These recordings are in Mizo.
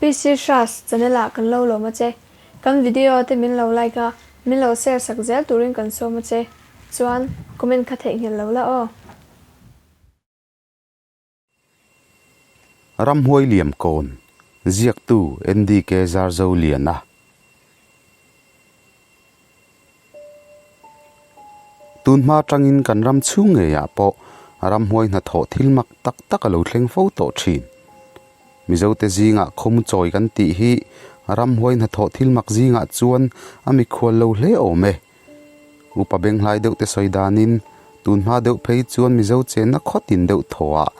PC Hras channel ah kan lo lawm a che. Kan video te min lo like a, min lo share sak zel turin kan sawm a che. Chuan comment kha theihnghilh lo la aw. Ramhuai Liamkawn, Ziaktu NDK Zarzoliana. Tun hma atangin kan ram chhung ngeiah pawh ramhuai hnathawh thil mak tak tak a lo thleng fo tawh thin. Mizote zingah khawmu chawi kan tih hi ramhuai hnathawh thil mak zingah chuan a mikhual lo hle awm e. Upa benghlai deuh te sawi danin tun hma deuh phei chuan Mizo chenna khawtin deuh thawhah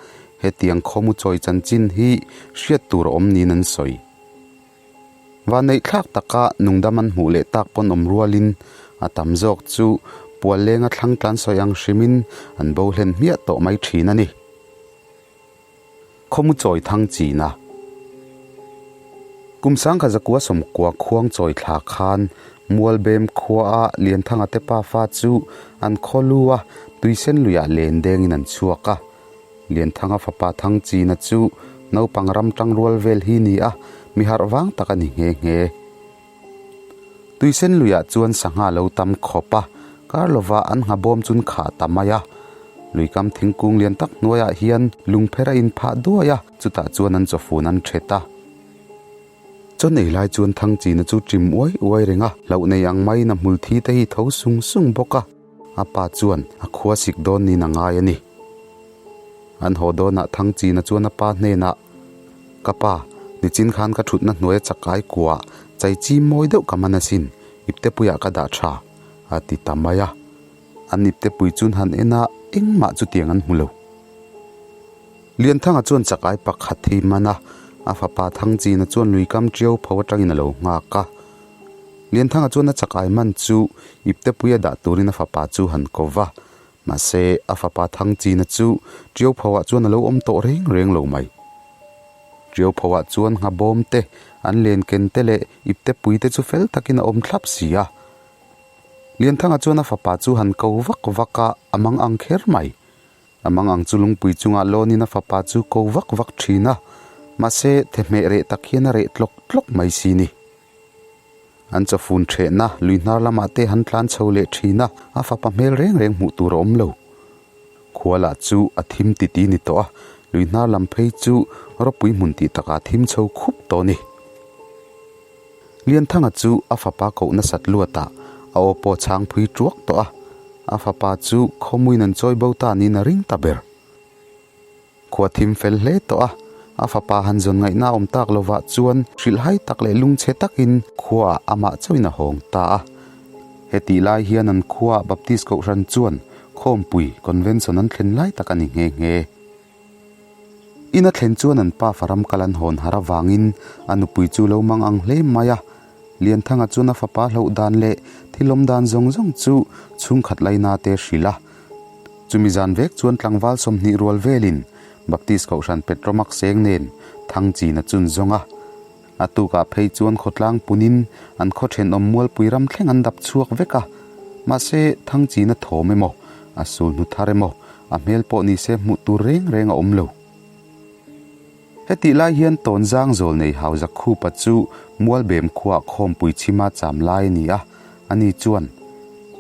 hetiang khawmu chawi chanchin hi hriat tur a awm niin an sawi. Vanneih thlak taka nungdam an hmuh leh tak pawn awm rualin a tam zawk chu pual lenga thlang tlan sawi ang hrimin an bo hlen hmiah tawh mai thin a ni. Khawmu chawi thang china Kum sangkha zakua sawmkua khuang chawi thla khan Mualbem khuaa Lianthanga te pafa chu an khaw lu a, tuisen luiah len dengin an chhuak a. Lianthanga fapa Thangchina chu naupang ram tangrual vel hi ni a, mi harh vang tak a ni nghe nghe. Tuisen luiah chuan sangha lo tam khawp a, kar lova an ngha bawm chun khah ta mai a. Luikam thingkung lian tak hnuaiah hian lungpher a inphah duai a, chutah chuan an chawfun an thet a. Chawn ei lai chuan Thangchina chu ṭim uai uai reng a, hlauh nei ang maiin a hmul thi te hi tho sung sung bawk a. A pa chuan a khua sik dawn niin a ngai a ni. An haw dawnah Thangchina chuan a pa hnenah, Ka pa, nichin khan ka thutna hnuaia chakai kuah chai chi mawi deuh ka man asin, iptepuiah ka dah tha, a ti ta mai a. An iptepui chun han en a, engmah chutiang an hmu lo. Lianthanga chuan chakai pakhat hi man a, a fapa Thangchina chuan luikam ṭiau pho aṭangin a lo nghak a. Lianthanga chuan a chakai man chu iptepuia dah turin a fapa chu han ko va, mahse a fapa Thangchina chu ṭiau phoah chuan a lo awm tawh reng reng lo mai. Ṭiau phoah chuan nghabawm te, an len ken te leh iptepui te chu fel takin a awm thlap si a. Lianthanga chuan a fapa chu han ko vak vak a, a mang ang kher mai. A mang ang chu lungpui chungah lawnin a fapa chu ko vak vak thin a, mahse thehmeh reh tak hian a reh tlawk tlawk mai si ni. An chawfun thehna lui hnar lamah te han tlan chho leh thin a, a fapa hmel reng reng hmuh tur a awm lo. Khualah chu a thim titi ni tawh a, lui hnar lam phei chu ropui hmun tih takah a thim chho khup tawh a ni. Lianthanga chu a fapa koh nasat luatah a aw pawh chhang phui tuak tawh a, a fapa chu khawmuin an chawi bo ta niin a ring ta ber. Khua thim fel hle tawh a, a fapa han zawn ngaihna a awm tak lovah chuan hrilhhai tak leh lungchhe takin khuaah amah chauhin a hawng ta a. Hetih lai hian an khuaah Baptist Kohhran chuan khawmpui, convention, an thlen lai tak a ni nghe nghe. Ina thlen chuan an pa faram kal an hawn har avangin a nupui chu lo mang ang hle mai a. Lianthanga chuan a fapa hloh dan leh thil awm dan zawng zawng chu chhungkhat laina te hrilh a. Chumi zan vek chuan tlangval 20 rual velin Baptist Kohhran Petromak seng nen Thangchina chun zawng a. A tukah phei chuan khawtlang punin an khaw thenawm mualpui ram thleng an dap chhuak vek a, mahse Thangchina thawm emaw, a sulhnu thar emaw, a hmel pawh ni se hmuh tur reng reng a awm lo. Hetih lai hian Tawnzang zawl nei Hauza Khupa chu Mualbem khuaah khawmpui chhima cham lai a ni a, ani chuan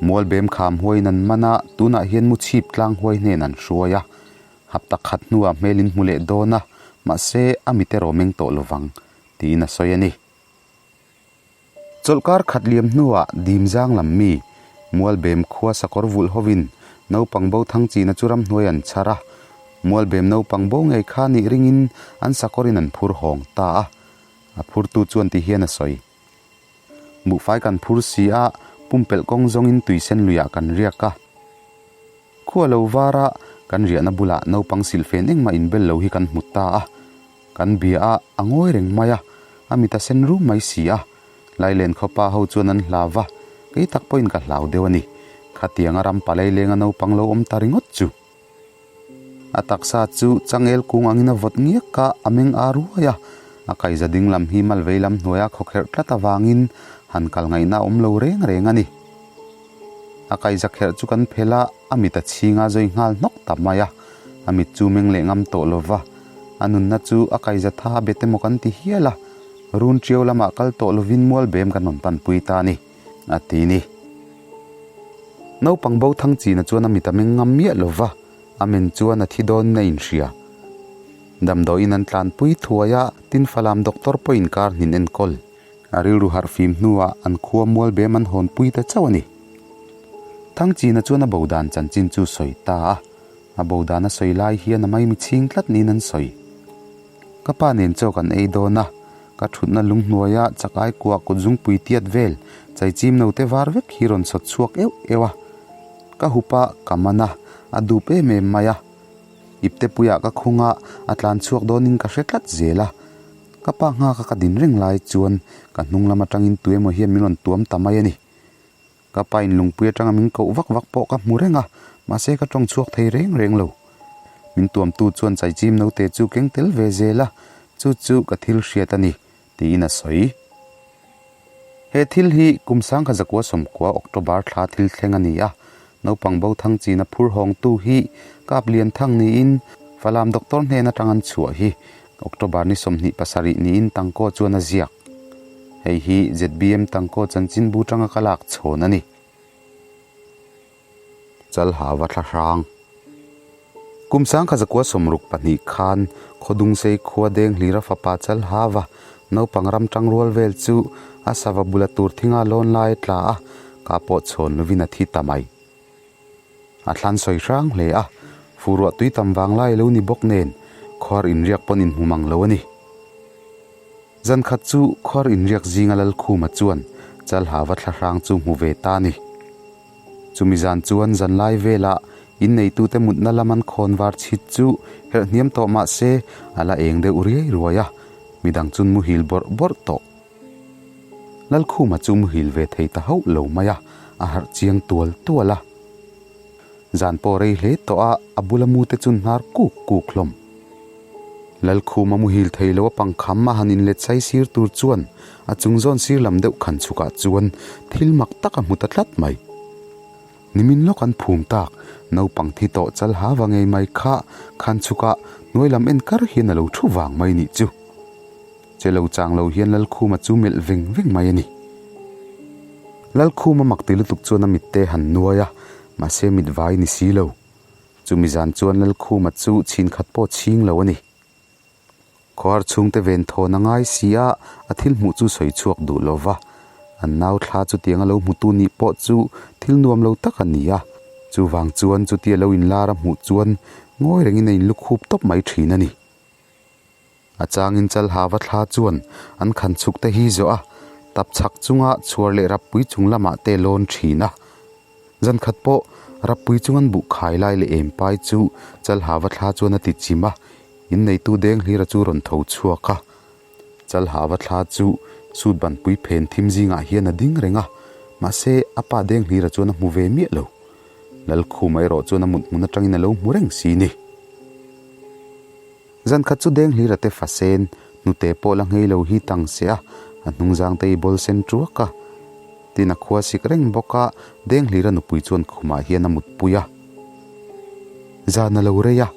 Mualbem kham huaiin an man a, tunah hian mu chhip tlang huai hnen an hruai a, Hapta khat hnuah hmel in hmu leh dawn a, mahse a mit erawh meng tawh lovang, tiin a sawi a ni. Chawlhkar khat liam hnuah Dimzang lam mi, Mualbem khua sakawr vulh hovin naupang bo thang china chu ramhnuai an chhar a, Mualbem naupang bo ngei kha nih ringin an sakawrin an phur hawng ta a, a phurtu chuan ti hian a sawi. Buhfai kan phur si a, pumpelh kawng zawngin tuisen luiah kan riak a. Khua lo vara kan riahna bulah naupang silhfen engmah inbel lo hi kan hmu ta a, kan bia a, a ngawi reng mai a, a mit a sen rum mai si a. Lailen khawpa ho chuan an hlau va, kei tak pawhin ka hlau deuh a ni. Khatianga ram palai lenga naupang lo awm ta ringawt chu. A taksa chu changel kung angin a vawt ngiak a, a meng a ruai a, a kaiza ding lam hi mal vei lam hnuaia khawkherh tlat avangin han kal ngaihna a awm lo reng reng a ni. A kaiza kherh chu kan phel a, a mit a chhing a zawi nghal hnawk ta mai a, a mit chu meng leh ngam tawh lo va, a nunna chu a kaiza tha a bet emaw kan ti hial a. Run ṭiau lamah kal tawh lovin mual bem kan rawn panpui ta a ni, a ti ni. Naupang bo thang china chuan a mit a meng ngam miah lo va, a men chuan a thi dawnin a inhria. Damdawiin an tlanpui thuai a, tin Falam doctor pawhin kar hnin enkawl. A rilru harh fim hnuah an khua mual bem an hawnpui ta chauh a ni. Thangchina chuan a bo dan chanchin chu sawi ta a, a bo dan a sawi lai hian a maimi chhing tlat niin an sawi. Ka pa nen chaw kan ei dawn a, ka thutna lung hnuaia chakai kuah kut zungpui tiat vel chaichim note var vek hi rawn sawt chhuak euh euh a. Ka hup a, ka man a, a dup em em mai a. Iptepuiah ka khung a, a tlan chhuak dawnin ka hre tlat zel a. Ka pa nghaka ka din reng lai chuan ka hnung lam atangin tuemaw hian min rawn tuam ta mai a ni. Ka pa in lungpui atanga min koh vak vak pawh ka hmu reng a, mahse ka tawng chhuak thei reng reng lo. Min tuamtu chuan chaichim naute chu keng tel ve zel a, chu chu ka thil hriat a ni, tiin a sawi. He thil hi kum sangkha zakua sawmkua October thla thil thleng a ni a, naupang bo thang china phur hawngtu hi Kap Lian Thang niin Falam Doctor hnen atang an chhuah hi October ni 27 niin Tangkaw chuan a ziak. Hei hi ZBM Tangkaw chanchinbu tanga ka lak chhawn a ni. Chalhava thla hrang. Kum sangkha zakua 62 khan Khawdungsei khua deng hlira fapa Chalhava naupang ram tangrual vel chu a sava bula tur thinga lawn lai a tla a, ka pawh chhawn lovin a thi ta mai. A thlan sawi hrang hle a, furuah tui tam vang lai lo ni bawk nen khuar inriak pawn inhmu mang lo a ni. Zan khat chu khuar inriak zinga Lalkhuma chuan Chalhava thla hrang chu hmu ve ta a ni. Chumi zan chuan zanlai velah inneitute mutna lam an khawn var chhit chu herh hniam tawh mah se a la eng deuh riai ruai a, midang chun muhil bawrh bawrh tawh. Lalkhuma chu muhil ve thei ta hauh lo mai a, a harh chiang tual tual a. Zan pawh rei hle tawh a, a bula mute chu hnar kuk kuk hlawm. Lalkhuma muhil thei lo a pangkham a han inlet sai sir tur chuan a chung zawn sir lam deuh khan chhukah chuan thil mak tak a hmu ta tlat mai. Nimin lawk an phum tak, naupang thi tawh chal ha va ngei mai kha khan chhukah hnuai lam en kar hian a lo thu vang mai nih chu. Che lo chang lo hian Lalkhuma chu melh veng veng mai a ni. Lalkhuma mak ti lutuk chuan a mitte han nuai a, mahse mit vai ni si lo. Chumi zan chuan Lalkhuma chu chhin khat pawh chhing lo a ni. Khawhar chhungte ven thawn a ngai si a, a thil hmuh chu sawi chhuak duh lo va. An nau thla chutiang a lo hmutu nih pawh chu thil nuam lo tak a ni a. Chuvang chuan chutia lo inlar a hmuh chuan ngawi rengin a inlukhup tawp mai thin a ni. A changin Chalhava thla chuan an khan chhuk te hi zawh a, tap chhak chunga chhuar leh rappui chung lamah te lawn thin a. Zan khat pawh rappui chung an buh khai lai leh em pai chu Chalhava thla chuan a ti chim a, inneitu deng hlira chu rawn tho chhuak a. Chalhava thla chu sut banpui phen thim zingah hian a ding reng a, mahse a pa deng hlira chuan a hmu ve miah lo. Lalkhuma erawh chuan a mut hmun atangin a lo hmu reng si ni. Zan khat chu deng hlira te fa sen, hnute pawh la nghei lo hi tang se a, a hnung zang te i bawl sen tuak a. Tin a khua sik reng bawk a, deng hlira nupui chuan khumah hian a mutpui a. Zan a lo rei a,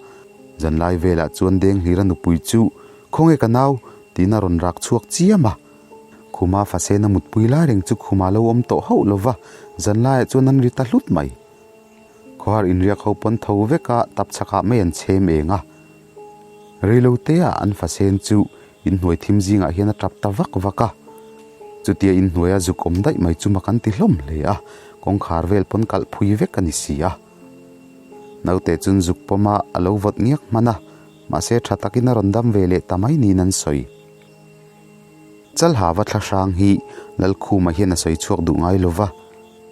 zan lai velah chuan deng hlira nupui chu, Khawnge ka nau? tiin a rawn rak chhuak chiam a. Khuma fa sen a mutpui lai reng chu khumah lo awm tawh hauh lo va, zan laiah chuan an ri ta hlut mai. Khawhar inriak ho pawn tho vek a, tap chhakah mai an chhem eng a. Reilotea an fasen chu inhnuai thim zingah hian a tap ta vak vak a. Chutia inhnuaia zuk awm daih mai chu mak an ti hlawm hle a, kawngkhar vel pawn kalh phui vek a ni si a. Naute chun zuk pawm a, a lo vawt ngiak hman a, mahse tha takin a rawn dam ve leh ta mai niin an sawi. Chalhava thla hrang hi Lalkhuma hian a sawi chhuak duh ngai lova,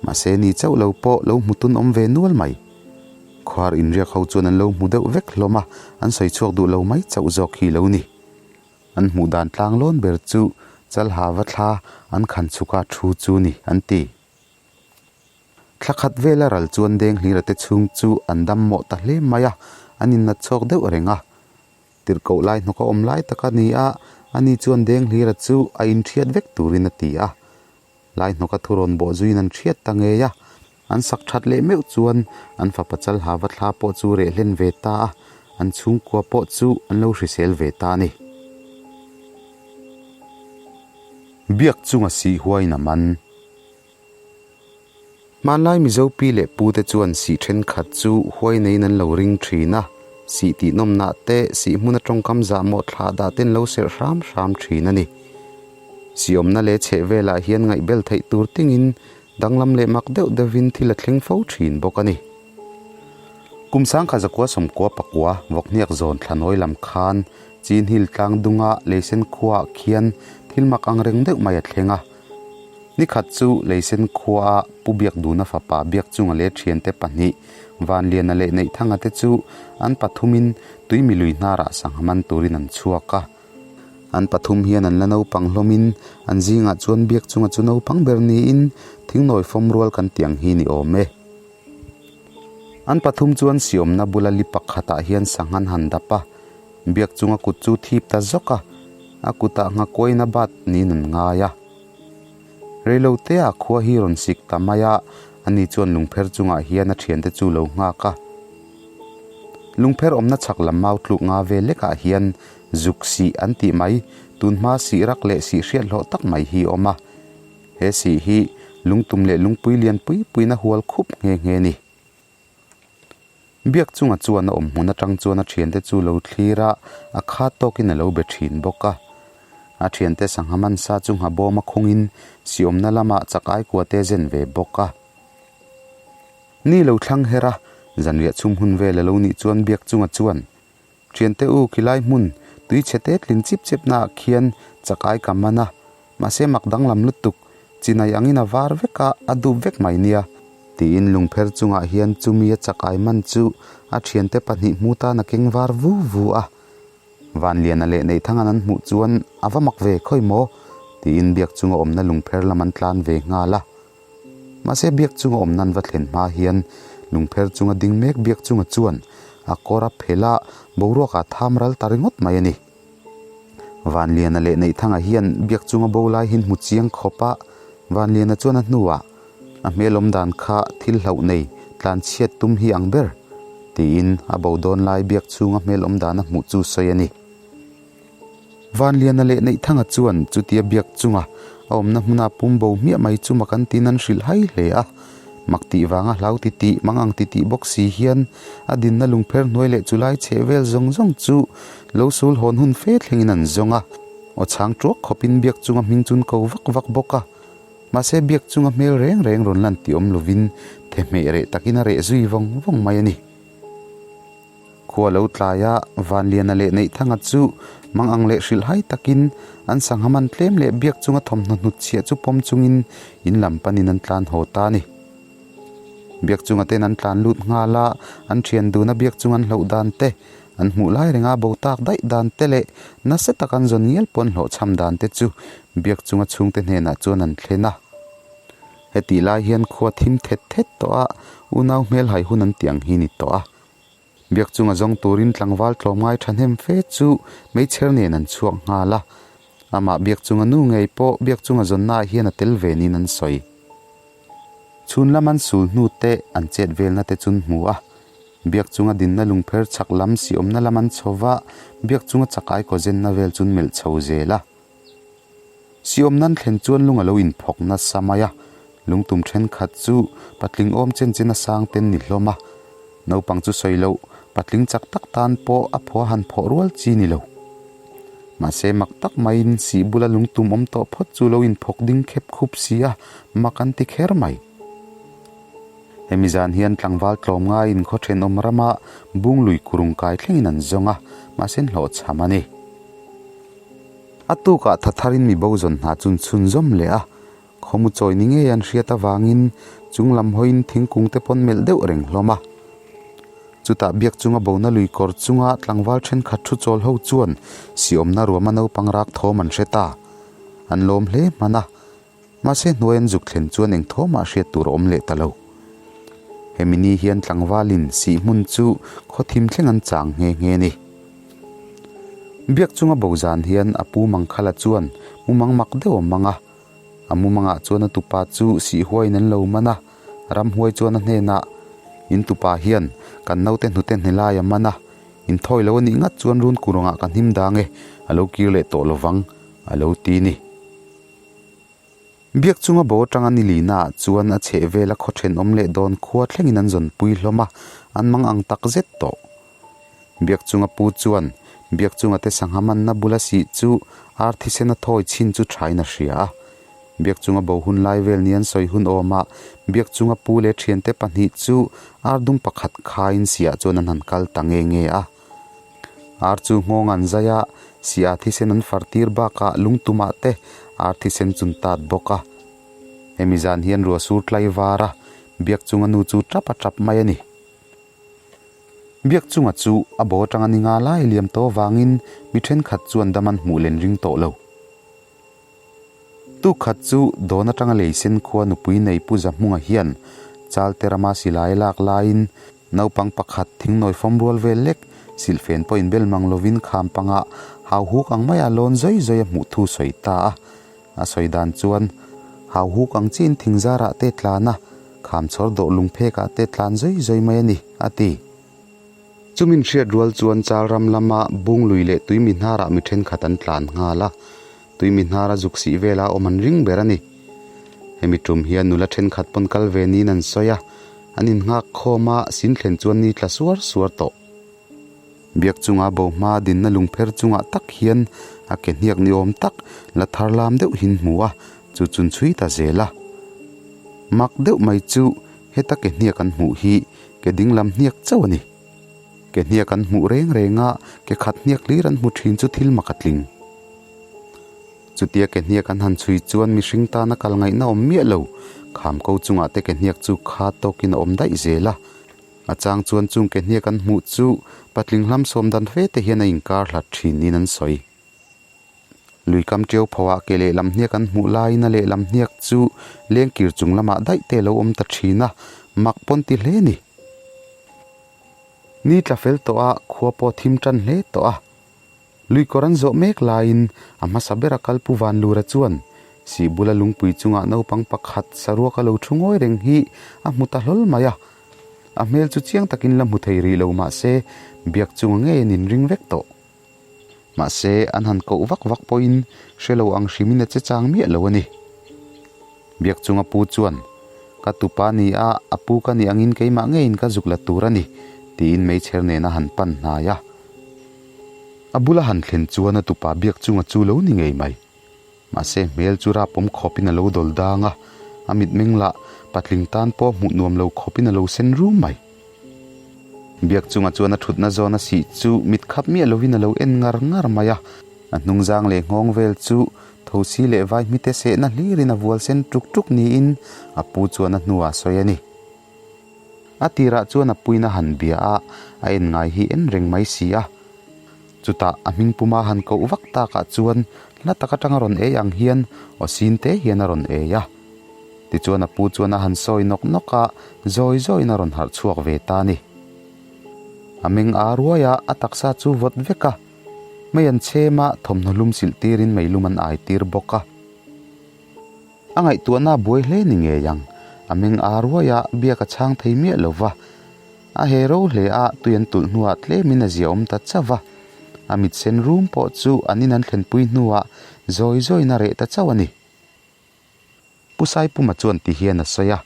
mahse ni chauh lo pawh lo hmu tun awm ve nual mai. Khuar inriak ho chuan an lo hmu deuh vek hlawm a, an sawi chhuak duh lo mai chauh zawk hi lo ni. An hmuh dan tlang lawn ber chu Chalhava thla an khan chhuka thu chu ni an ti. Thla khat vela ral chuan deng hlira te chhung chu an dam mawh ta hle mai a, an innat chhawk deuh reng a. Tirhkoh lai hnawk a awm lai tak a ni a, ani chuan deng hlira chu a inthiat vek turin a ti a. Lai hnawka thurawn bawh zuiin an hriat ta ngei a, an sak that leh meuh chuan an fapa Chalhava thla pawh chu reh hlen ve ta a, an chhungkua pawh chu an lo hrisel ve ta a ni. Biak chunga sih huaiin a man. Hmanlai Mizo pi leh pu te chuan sih thenkhat chu huai neiin an lo ring thin a, sih tih nawmnah te, sih hmuna tawngkam zahmawh thlah dah ten lo serh hram hram thin a ni. Sih awmna leh chheh velah hian ngaihbel theih tur tingin danglam leh mak deuh deuhin thil a thleng fo thin bawk a ni. Kum sangkhat zakua sawmkua pakua vawkhniak zawn thlanawi lam khan Chin Hill tlang dunga Leisen khuaah khian thil mak ang reng deuh mai a thleng a. Ni khat chu Leisen khuaa Pu Biakduna fapa Biakchunga leh thiante pahnih Vanliana leh Neihthanga te chu an pathumin tuimi lui hnarah sangha man turin an chhuak a. An pathum hian an la naupang hlawmin an zingah chuan Biakchunga chu naupang ber niin thingnawi fawm rual kan tih ang hi ni awm e. An pathum chuan siawmna bula li pakhatah hian sanghan han dap a, biak chunga kut chu thip ta zawk a, a kutah nghakuain a bat niin an ngai a. Reilotea khua hi rawn sik ta mai a, ani chuan lungpher chungah hian a thiante chu lo nghak a. Lungpher awmna chhak lam mau tluk nga vel lekah hian zuk sih an tih mai, tunhma sih rak leh sih hriat hlawh tak mai hi a awm a. He sih hi lungtum leh lungpui lian pui puiin a hual khup nghe nghe ni. Biak chunga chuan a awm hmun atang chuan a thiante chu lo thlir a, a khat tawkin a lo be thin bawk a. A thiante sangha mansa chu nghabawm a khungin siawmna lamah chak aikua te zen ve bawk a. Ni lo thlang her a, zanriah chhum hun vel a lo nih chuan biak chunga chuan Thiante u khilai hmun tui chhe te tling chip chep naah khian chakai ka man a, mahse mak danglam lutuk, chinai angin a var vek a, a dup vek mai nia. Tiin lungpher chungah hian chumi a chakai man chu a thiante pahnih hmu tan a keng var vu vu a. Vanliana leh Neihthangana an hmuh chuan a va mak ve khawi maw? tiin biak chunga awmna lungpher lam an tlan ve nghal a. Mahse biak chunga awm nan va thlen hma hian lungpher chunga ding mek biak chunga chuan a kawr a phel a, boruak ah tham ral ta ringawt mai a ni. Vanliana leh Neihthanga hian biak chunga bo lai hin hmu chiang khawp a, Vanliana chuan a hnuah a hmel awm dan kha thil hlauh nei tlan chhiat tum hi ang ber tiin a bo dawn lai biak chunga hmel awm dan a hmuh chu sawi a ni. Vanliana leh Neihthanga chuan chutia biak chunga a awmna hmuna pum bo hmiah mai chu mak an tin an hrilh hai hle a. Mak tih vanga hlau ti tih, mang ang ti tih bawk si hian a dinna lungpher hnuai leh chulai chheh vel zawng zawng chu lo sul hawn hun fe thlengin an zawng a. Aw chhang tuak khawpin biak chunga hming chun ko vak vak bawk a. Mahse biak chunga hmel reng reng rawn lan tih awm lovin thehmeh reh takin a reh zui vawng vawng mai a ni. Khua lo tlai a, Vanliana leh Neihthanga chu mang ang leh hrilh hai takin an sangha man tlem leh biak chunga thawmhnaw hnut chhiah chu pawm chungin in lam panin an tlan haw ta a ni. Biak chunga ten an tlan lut nghal a, an thian duna biak chung an hloh dan te, an hmuh lai renga bo tak daih dan te leh nasa tak an zawn ngial pawn hlawhchham dan te chu biak chunga chhungte hnenah chuan an thlen a. Hetih lai hian khua thim thet thet tawh a, unau hmel hai hun an tih ang hi ni tawh a. Biak chunga zawng turin tlangval tlawmngai thahnem fe chu meichher nen an chhuak nghal a. Amah biak chunga nu ngei pawh biak chunga zawnnaah hian a tel ve niin an sawi. Chhun lam an sul hnu te an chet velna te chun hmu a. Biak chunga dinna lungpher chhak lam siawmna lam an chho va, biak chunga chakai kaw zenna vel chun melh chho zel a. Siawm nan thlen chuan lung a lo inphawk nasa mai a, lungtum thenkhat chu patling awm chen chen a sang ten ni hlawm a, naupang chu sawi loh patling chak tak tan pawh a phuah han phawh rual chi ni lo. Mahse mak tak maiin sih bula lungtum awm tawh phawt chu lo inphawk ding khep khup si a, mak an ti kher mai. Hemi zan hian tlangval tlawm ngaiin khaw thenawm rama bunglui kurung kai thlengin an zawng a, mahse an hlawhchham a ni. A tukah tha tharin mi bo zawn hna chun chhun zawm leh a, khawmu chawi ni ngei an hriat avangin chung lam hawiin thingkung te pawn melh deuh reng hlawm a. Chutah biak chunga bona lui kawr chunga tlangval thenkhat thu chawl ho chuan siawmna ruama naupang rak thawm an hre ta. An lawm hle hman a, mahse hnuai an zuk thlen chuan eng thawmah hriat tur a awm leh ta lo. Hemi ni hian tlangvalin sih hmun chu khaw thim thleng an chang nghe nghe a ni. Biak chunga bo zan hian a pu Mangkhala chuan mumang mak deuh a mang a, a mumangah chuan a tupa chu sih huaiin an lo man a, ramhuai chuan a hnenah, In tupa hian kan naute hnute hnelai a man a, in thawi lo a nih ngat chuan run kurangah ka hnim dang e, a lo kir leh tawh lovang, a lo ti ni. Biak chunga bo atanga ni lina ah chuan a chheh vela khaw thenawm leh dawn khua thlengin an zawnpui hlawm a, an mang ang tak zet tawh. Biak chunga pu chuan Biak chunga te sangha manna bula sih chu ar thisen a thawi chhin chu thain a hria a. Biak chunga bo hun lai vel ni an sawi hun awmah Biak chunga pu leh thiante pahnih chu ar dum pakhat khaiin sihah chuan an han kal ta nge nge a. Ar chu nghawng an zai a, sihah thisen an far tir bakah lungtumah te ar thisen chun tat bawk a. Hemi zan hian ruah sur tlai var a, Biak chunga nu chu tap a tap mai a ni. Biak chunga chu a bo atanga ni nga lai liam tawh avangin mi thenkhat chuan dam an hmuh len ring tawh lo. Tuk khat chu dawn atanga leisen khua nupui nei Pu Zahmunga hian Chalte rama silai lak laiin naupang pakhat thingnawi fawm rual vel lek silhfen pawh inbel mang lovin kham pangah hauhuk ang maia lawn zawi zawi a hmuh thu sawi ta a. A sawi dan chuan hauhuk ang chiin thingzarah te tlan a, kham chhawr dawh lungphekah te tlan zawi zawi mai a ni, a ti. Chumin hriat rual chuan Chalram lama Bunglui leh Tuimi hnarah mi thenkhat an tlan nghal a, Tuimi hnara zuk sih vela awm an ring ber a ni. Hemi tum hian nula thenkhat pawn kal ve niin an sawi a, an innghak khawm a, sin thlen chuan ni tla suar suar tawh. Biak chunga bo hma dinna lungpher chungah tak hian a ke hniak ni awm tak la thar lam deuh hin hmu a, chu chun chhui ta zel a. Mak deuh mai chu heta ke hniak an hmuh hi Ke dinglam hniak chauh a ni. Ke hniak an hmuh reng reng a, ke khat hniak hlir an hmu thin chu thil mak a tling. Chutia ke hniak an han chhui chuan mihring tana kal ngaihna awm miah lo, kham ko chungah te ke hniak chu kha tawkin a awm daih zel a. A chang chuan chung ke hniak an hmuh chu patling hlam sawm dan fe te hian a inkar hlat thin niin an sawi. Lui kam ṭeu pho ah ke lehlam hniak an hmuh laiin a lehlam hniak chu lengkir chung lamah daih te a lo awm ta ṭhin a, mak pawn ti hle ni. Ni tla fel tawh a, khua pawh thim ṭan hle tawh a. Lui kawr an zawh mek laiin a hmasa bera kal Pu Vanlura chuan sih bula lungpui chungah naupang pakhat saruak a lo ṭhu ngawi reng hi a hmu ta hlawl mai a. A hmel chu chiang takin la hmu thei rih lo mah se biak chunga ngei an inring vek tawh. Mahse, an han koh vak vak pawhin hre lo ang hrimin a che chang miah lo a ni. Biak chunga pu chuan, Ka tupa ni a, a pu ka nih angin keimah ngeiin ka zuk la tur a ni, tiin meichher nena han pan hnai a. A bula han thlen chuan a tupa biak chunga chu lo ni ngei mai. Mahse, hmel chu rapawm khawpin a lo dawl dang a, a mitmeng lah patling tan pawh hmuh nuam lo khawpin a lo sen rum mai. Biak chunga chuan a thutna zawn a sih chu mit khap miah lovin a lo en ngar ngar mai a, a hnungzang leh nghawng vel chu thosi leh vai hmite sehna hlirin a vual sen tuk tuk niin a pu chuan a hnuah a sawi a ni. A tirah chuan a puina han bia a, a en ngai hi en reng mai si a. Chutah a hming puma han koh vak takah chuan hla tak atanga rawn ei ang hian aw sin te hian a rawn ei a. Tichuan a pu chuan a han sawi nawk nawk a, zawi zawiin a rawn harh chhuak ve ta a ni. A meng a ruai a, a taksa chu vawt vek a. Mei an chhem a, thawmhnaw hlum silh tirin meilum an ai tir bawk a. A ngaihtuahna a buai hle ni ngei ang. A meng a ruai a, biak a chhang thei miah lo va. A he ro hle a, tui an tulh hnuah tlemin a ziaawm ta chauh va. A mit sen rum pawh chu an in an thlenpui hnuah zawi zawiin a reh ta chauh a ni. Pu Saipuma chuan ti hian a sawi a,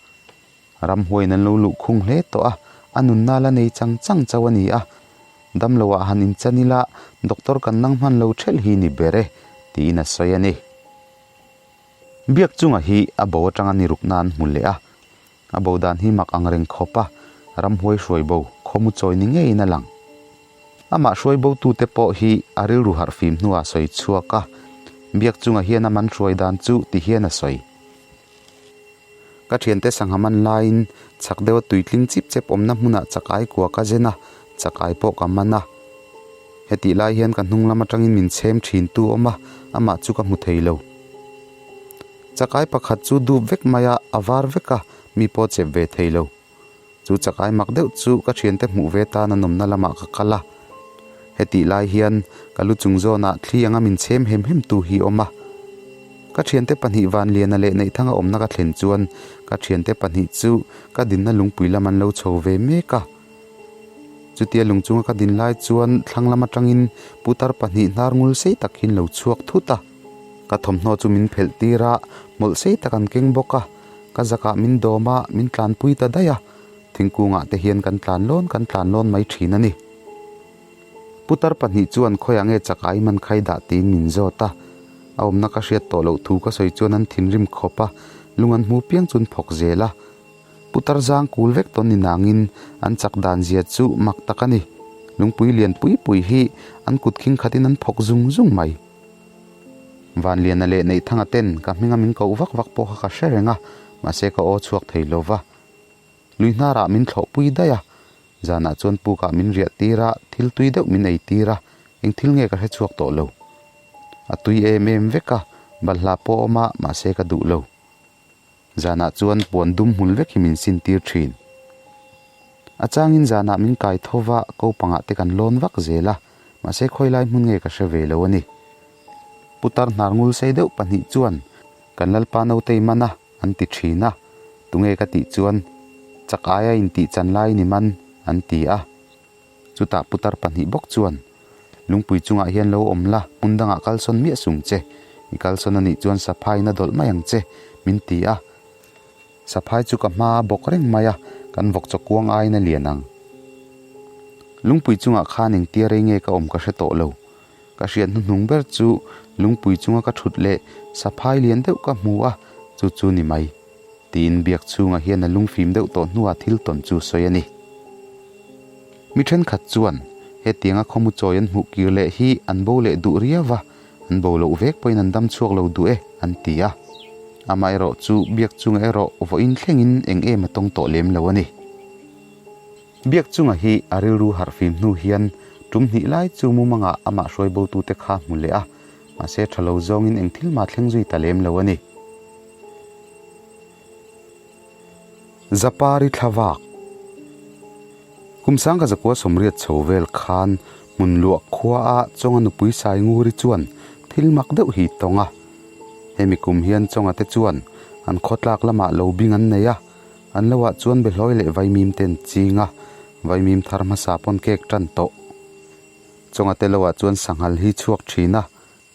Ramhuaiin an lo luh khung hle tawh a, a nunna la nei chang chang chauh a ni a. Damloah han inchan ila, doctor kan nang hman lo ṭhelh hi ni ber e, tiin a sawi a ni. Biak chunga hi a bo atanga ni rukna an hmu leh a, a bo dan hi mak ang reng khawp a, ramhuai hruai bo khawmu chawi ni ngeiin a lang. Amah hruai bo tute pawh hi a rilru harh fim hnuah a sawi chhuak a, Biak chunga hian a man hruai dan chu ti hian a sawi. Ka thiante sangha man laiin chak deuha tuitling chip chep awmna hmunah chakai kua ka zen a, chakai pawh ka man a. Hetih lai hian ka hnung lam atangin min chhem thin tu awm a, amah chu ka hmu thei lo. Chakai pakhat chu dup vek mai a, a var vek a, mi pawh chep ve thei lo. Chu chakai mak deuh chu ka thiante hmuh ve tan a nawmna lamah ka kal a. Hetih lai hian ka lu chung zawnah thli anga min chhem hem hem tu hi awm a. Ka thiante pahnih Vanliana leh Neihthanga awmna ka thlen chuan ka thiante pahnih chu ka dinna lungpui lam an lo chho ve mek a. Chutia lung chunga ka din lai chuan thlang lam atangin putar pahnih hnar ngul sei tak hian lo chhuak thut a. Ka thawmhnaw chu min phelh tir a, hmawlh sei tak an keng bawk a. Ka zakah min dawm a, min tlanpui ta daih a. Thingkungah te hian kan tlan lawn kan tlan lawn mai thin a ni. Putar pahnih chuan khawiah nge chak ai man khai dah tiin min zawt a. A awmna ka hriat tawh loh thu ka sawi chuan an thinrim khawp a, lung an hmu piang chu an phawk zel a. Putar zang kul vek tawn ni nangin an chak dan zia chu mak tak a ni. Lungpui lian pui pui hi an kut khing khatin an phawk zung zung mai. Vanliana leh Neihthanga ten ka hminga min koh vak vak pawh kha ka hre reng a, mahse ka aw chhuak thei lo va. Lui hnarah min thlawhpui daih a, zanah chuan pukah min riah tir a, thil tui deuh min ei tir a, eng thil nge ka hre chhuak tawh lo. A tui em em vek a, balhla pawh a awm a, mahse ka duh lo. Zanah chuan puan dum hmul vek hi min sin tir thin. A changin zanah min kai tho va, ko pangah te kan lawn vak zel a, mahse khawi lai hmun nge ka hre ve lo a ni. Putar hnar ngul sei deuh pahnih chuan kan Lalpa nautei man a, an ti thin a, tunge ka tih chuan chak aia intih chan lai ni man, an ti a. Chutah putar pahnih bawk chuan, Lungpui chungah hian lo awm la, hmun dangah kalsawn miah sung che. I kalsawn a nih chuan saphaiin a dawlh mai ang che, min ti a. Saphai chu ka hma a bawk reng mai a, kan vawk chaw kuang aiin a lian ang. Lungpui chungah khan engtia rei nge ka awm ka hre tawh lo. Ka hriat hnuhnung ber chu lungpui chunga ka thut leh saphai lian deuh ka hmu a, chu chu ni mai. Tiin biak chhungah hian a lungfim deuh tawh hnuah thil tawn chu sawi a ni. Mi thenkhat chuan hetianga khawmu chawi an hmuh kir leh hi an bo leh duh riau va, an bo loh vek pawhin an dam chhuak lo duh e, an ti a. Amaherawh chu biak chunga erawh vawiin thlengin eng em a tawng tawh lem lo a ni. Biak chunga hi a rilru harhfim hnu hian tum hnih lai chu mumangah amah hruai botute kha hmu leh a, mahse tha lo zawngin eng thil mah thleng zui ta lem lo a ni. Zapari thlavak Kum sangka zakua sawmriat chho vel khan hmun luah khua a Chawnga nupui Sainguri chuan thil mak deuh hi tawng a. Hemi kum hian Chawnga te chuan an khawtlak lamah lo bing an nei a, an lo ah chuan behlawi leh vaimim te an ching a, vaimim thar hmasa pawn kek tan tawh. Chawnga te lo ah chuan sanghal hi chhuak thin a,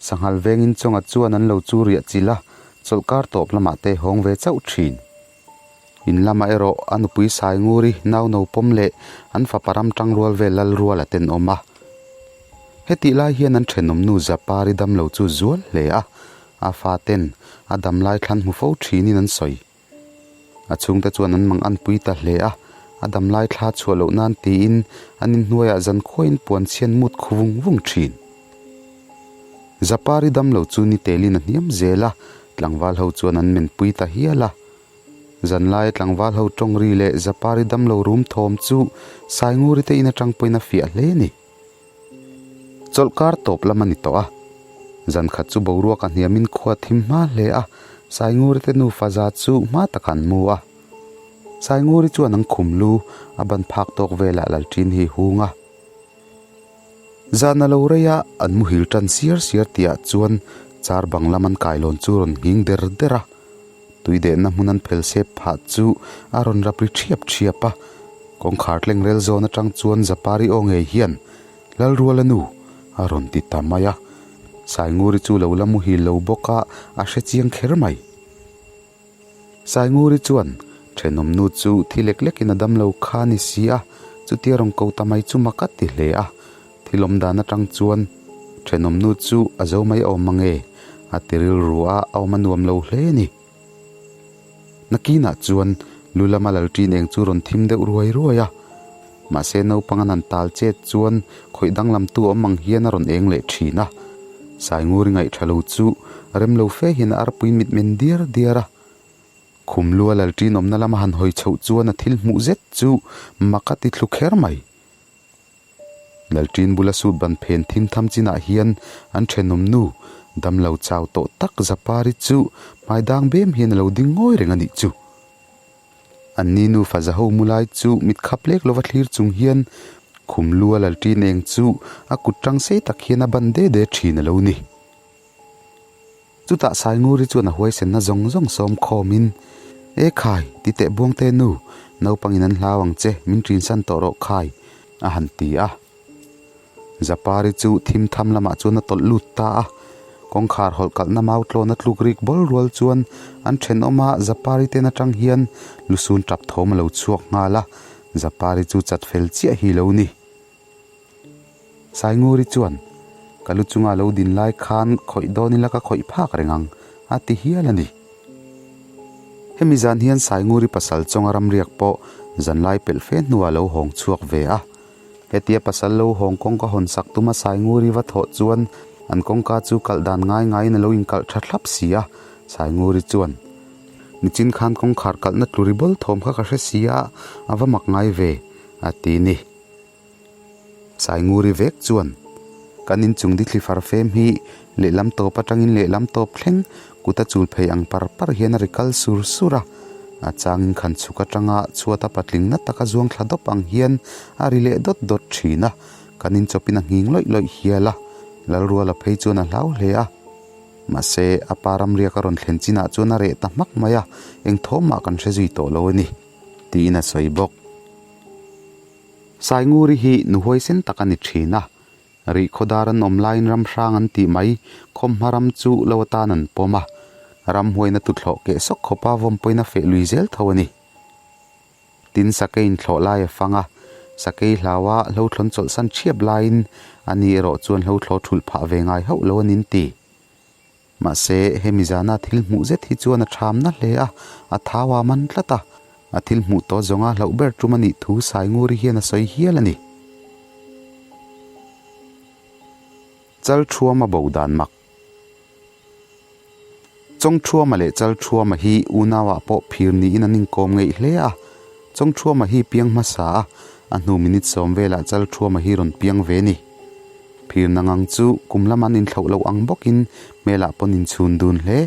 Sanghal vengin chawnga chuan an lo chu riah chilh a, chawlhkar tawp lamah te hawng ve chauh thin. In lamah erawh a nupui Sainguri nau no pawm leh an fapa ram tangrual vel lal rual a tenawm a. Hetih lai hian an thenawmnu Zapari damlo chu zual hle a, a faten a damlai thlan hmu fo thinin an sawi. A chhungte chuan an mang anpui ta hle a, a damlai thla chhuah loh nan tiin an inhnuaiah zankhuain puan chhian mut khu vung vung thin. Zapari damlo chu ni telin a hniam zel a, tlangval ho chuan an menpui ta hial a. Zanlaia tlangval ho tawng ri leh Zapari damlo rum thawm chu Sainguri te in atang pawhin a fiah hle a ni. Chawlhkar tawp lam a ni tawh a, zan khat chu boruak a hniamin khua thim hma hle a, Sainguri te nufa za chu hma takah an mu a. Sainguri chuan an khum lu a ban phak tawk velah Lalṭin hi hung a. Zan a lo rei a, an muhil ṭan siar siar tihah chuan char bang lam an kailawn chu rawn nghing der der a. Tui dehna hmun an phel sep phah chu a rawn rap ri ṭhiap ṭhiap a, kawngkhar tleng rel zawn aṭang chuan Zapari aw ngei hian, Lalruala nu! a rawn ti ta mai a. Sainguri chu lo la muhil lo bawk a, a hre chiang kher mai. Sainguri chuan, Thenawm nu chu thi lek lekin a dam lo kha a ni si a, chutia rawn ko ta mai chu mak a ti hle a. Thil awm dan atang chuan thenawm nu chu a zo mai awm mang e, a ti rilru a, a awm a nuam lo hle a ni. Nakinah chuan lu lama lalṭin eng chu rawn thim deuh ruai ruai a, mahse naupang an han tal chet chuan khawih danglam tu awm ang hian a rawn eng leh thin a. Sainguri ngaihṭha lo chu rem lo fe hian a arpui mitmen diar diar a. Khum lua lalṭin awmna lama han hawi chhoh chuan a thil hmuh zet chu mak a ti thlu kher mai. Lalṭin bula sut ban phen thim tham chinah hian an thenawm nu, damlo chau tawh tak Zapari chu hmai dang bem hian a lo ding ngawi reng a nih chu. Anni nufa zaho mu lai chu mit khap lek lova thlir chung hian khum lua Lalṭin eng chu a kut ṭang sei tak hian a ban de de ṭhin a lo ni. Chutah Sainguri chuan a huaisenna zawng zawng sawm khawmin, E khai, ti teh Buangte nu, naupangin an hlau ang che, min ṭinsan tawh rawh khai, a han ti a. Zapari chu thim tham lamah chuan a tawlh lut ta a. Kawngkhar hawlh kalhna mau tlawn a tluk rik bawl rual chuan an thenawma Zapari ten atang hian lusun tap thawm a lo chhuak nghal a, Zapari chu chat fel chiah hi lo ni. Sainguri chuan, Ka lu chunga lo din lai khan khawih dawn ila ka khawih phak reng ang, a ti hial a ni. Hemi zan hian Sainguri pasal chawnga ramriak pawh zanlai pelh fe hnuah lo hawng chhuak ve a. Hetia pasal lo hawng kawngka hawn sak tuma Sainguri va thawh chuan an kawngka chu kalh dan ngai ngaiin a lo inkalh tha thlap si a, Sainguri chuan, Nichin khan kawngkhar kalhna tlu ri bawl thawm kha ka hre si a, a va mak ngai ve, a ti ni. Sainguri vek chuan, Kan inchung dithli far fem hi lehlam tawp atangin lehlam tawp thleng kut a chul phei ang par par hian a ri kal sur sur a, a changin khan chhuk atanga chhuata patling na taka zuang thla dawp ang hian a ri leh dawt dawt thin a, kan inchawpin a nghing lawih lawih hial a, Lalruala phei chuan a hlau hle a. Mahse, a pa ramriak a rawn thlen chinah chuan a reh ta hmak mai a, eng thawm mah kan hre zui tawh lo a ni, tiin a sawi bawk. Sainguri hi nu huaisen tak a ni thin a, Rihkhawdar an awm laiin ram hrang an tih mai, khawmhma ram chu lo atan an pawm a, ram huaina tuthlawh keh sawk khawpa vawm pawhin a feh lui zel tho a ni. Tin, sakei inthlawh lai a fang a, sakei hlaua hlothlawn chawlhsan ṭhiap laiin ani erawh chuan hlothlaw ṭhulh phah ve ngai hauh lo a nin ti. Mahse, hemi zana thil hmuh zet hi chuan a ṭhamna hle a, a thau a man tlat a. A thil hmuh tawh zawnga hlauh ber tum a nih thu Sainguri hian a sawi hial a ni. Chalṭhuama bo dan mak. Chawngṭhuama leh Chalṭhuama hi unauah pawh phir niin an inkawm ngeih hle a. Chawngṭhuama hi piang hmasa a, a hnu minute sawm velah Chalṭhuama hi rawn piang ve ni. Phir nangang chu kum lam an inthlauh loh ang bawkin hmelah pawn inchhun dun hle.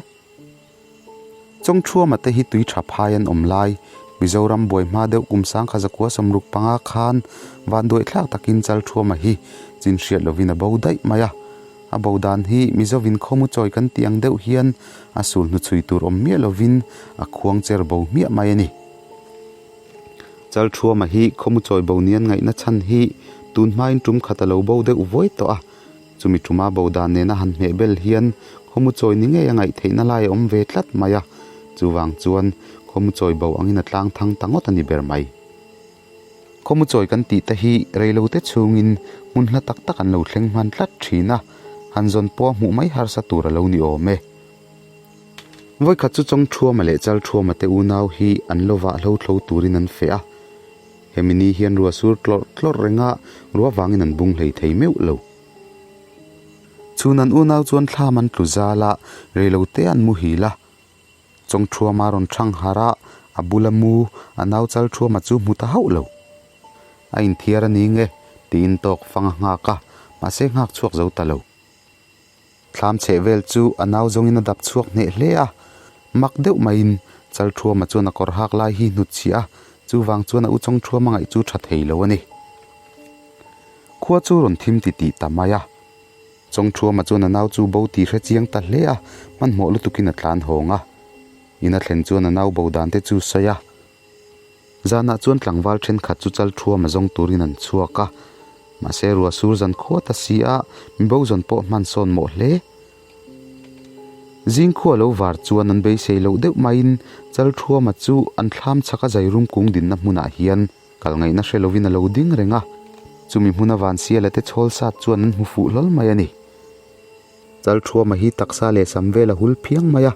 Chawngṭhuama te hi tui tha phai an awm lai, Mizoram buai hma deuh kum sangkha zakua 65 khan vanduaithlak takin Chalṭhuama hi chin hriat lovin a bo daih mai a. A bo dan hi Mizovin khawmu chawi kan tih ang deuh hian a sul hnuchhui tur awm miah lovin a khuang cher bo hmiah mai a ni. Chalṭhuama hi khawmu chawi bo nian ngaihna chhan hi tun hmain tum khat a lo bo deuh vuai tawh a, chumi tuma bo dan nena han hmeh bel hian khawmu chawi ni ngei a ngaih theihna lai a awm ve tlat mai a, chuvang chuan khawmu chawi bo angin a tlang thang ta ngawt a ni ber mai. Khawmu chawi kan tih te hi reilote chhungin hmun hla tak tak an lo thleng hman tlat thin a, han zawn pawh a hmuh mai harsa tur a lo ni awm e. Vawikhat chu Chawngṭhuama leh Chalṭhuama te unau hi an lo vah hlo thlo turin an feh a. Hemi ni hian rua sur tlawrh tlawrh renga rua vangin an bung hlei thei meuh lo. Chhun an unau chuan thlam an tlu zal a, reilo te an muhil a. Chawngṭhuama rawn thang harh a, a bula mu a nau Chalṭhuama chu hmu ta hauh lo. A inthiar a ni nge tiin tawk fang a nghak a, mahse nghak chhuak zo ta lo. Thlam chheh vel chu a nau zawngin a dap chhuak hneh hle a, mak deuh maiin Chalṭhuama chuan a kawr hak lai hi hnut chhiah a, chuvang chuan a u Chawngṭhuama ngaih chu tha thei lo a ni. Khua chu rawn thim ti tih ta mai a, Chawngṭhuama chuan a nau chu bo tih hre chiang ta hle a, hmanhmawh lutukin a tlan hawng a. In a thlen chuan a nau bo dan te chu sawi a. Zanah chuan tlangval thenkhat chu Chalṭhuama zawng turin an chhuak a, mahse rua sur zan khuat a si a, mibo zawn pawh hman sawn mawh hle. Zingkhua lo var chuan an beisei loh deuh maiin Chalṭhuama chu an thlam chhaka zairum kung dinna hmunah hian kal ngaihna hre lovin a lo ding reng a, chumi hmuna Vansiala te chhawl sat chuan an hmu fuh hlawl mai a ni. Chalṭhuama hi taksa leh sam vel a hul phiang mai a,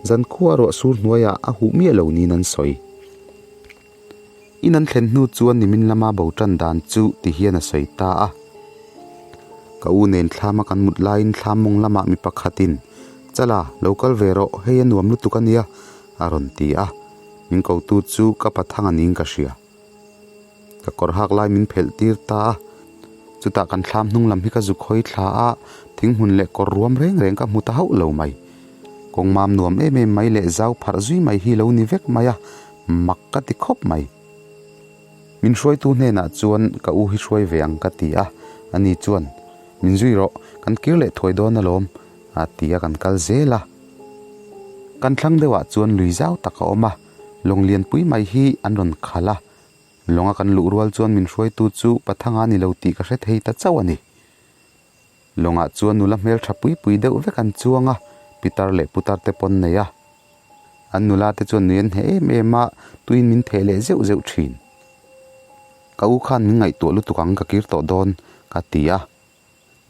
zankhua ruah sur hnuaiah a huh miah lo niin an sawi. In an thlen hnu chuan nimin lama bo tan dan chu ti hian a sawi ta a. Ka u nen thlama kan mut laiin thlam mawng lamah mi pakhatin, Chala, lo kal ve rawh, hei a nuam lutuk a nia, a rawn ti a. Min kotu chu ka pathang a niin ka hria. Ka kawr hak lai min phelh tir ta a, chutah kan thlam hnung lam hi ka zuk hawi thla a, thing hmun leh kawr ruam reng reng ka hmu ta hauh lo mai. Kawng mam nuam em em mai leh zau pharh zui mai hi lo ni vek mai a, mak ka ti khawp mai. Min hruaitu hnenah chuan ka u hi hruai ve ang ka ti a, ani chuan, Min zui rawh, kan kir leh thuai dawn alawm, a ti a kan kal zel a. Kan thlang deuhah chuan lui zau tak a awm a. Lawng lianpui mai hi an rawn khalh a, lawnga kan luh rual chuan min hruaitu chu Pathanga ni lo tih ka hre thei ta chauh a ni. Lawngah chuan nula hmeltha pui pui deuh vek an chuang a, pitar leh putar te pawn nei a. An nula te chuan nui an heh em em a, tuin min theh leh zeuh zeuh thin. Ka u khan min ngaihtuah lutuk ang ka kir tawh dawn, ka ti a.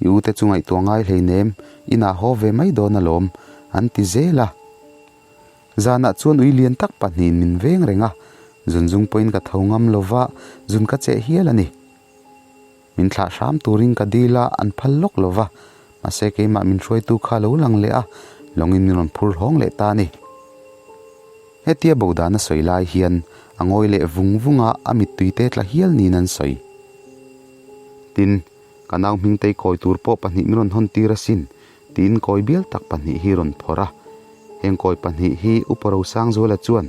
I u te chu ngaihtuah ngai hleinem, inah haw ve mai dawn alawm, an ti zel a. Zanah chuan ui lian tak pahnihin min veng reng a, zun zung pawhin ka tho ngam lo va, zun ka cheh hial a ni. Min thlah hram turin ka dil a, an phal lawk lo va, mahse keimah min hruaitu kha lo lang leh a, lawngin min rawn phur hlawng leh ta a ni. Hetia bo dan a sawi lai hian a ngawi leh vung vung a, a mittui te tla hial niin an sawi. Tin, ka nau hmingtei kawi tur pawh pahnih min rawn hawn tir asin, tiin kawi bial tak pahnih hi rawn phawrh a. Heng kawi pahnih hi Upa Rosangzuala chuan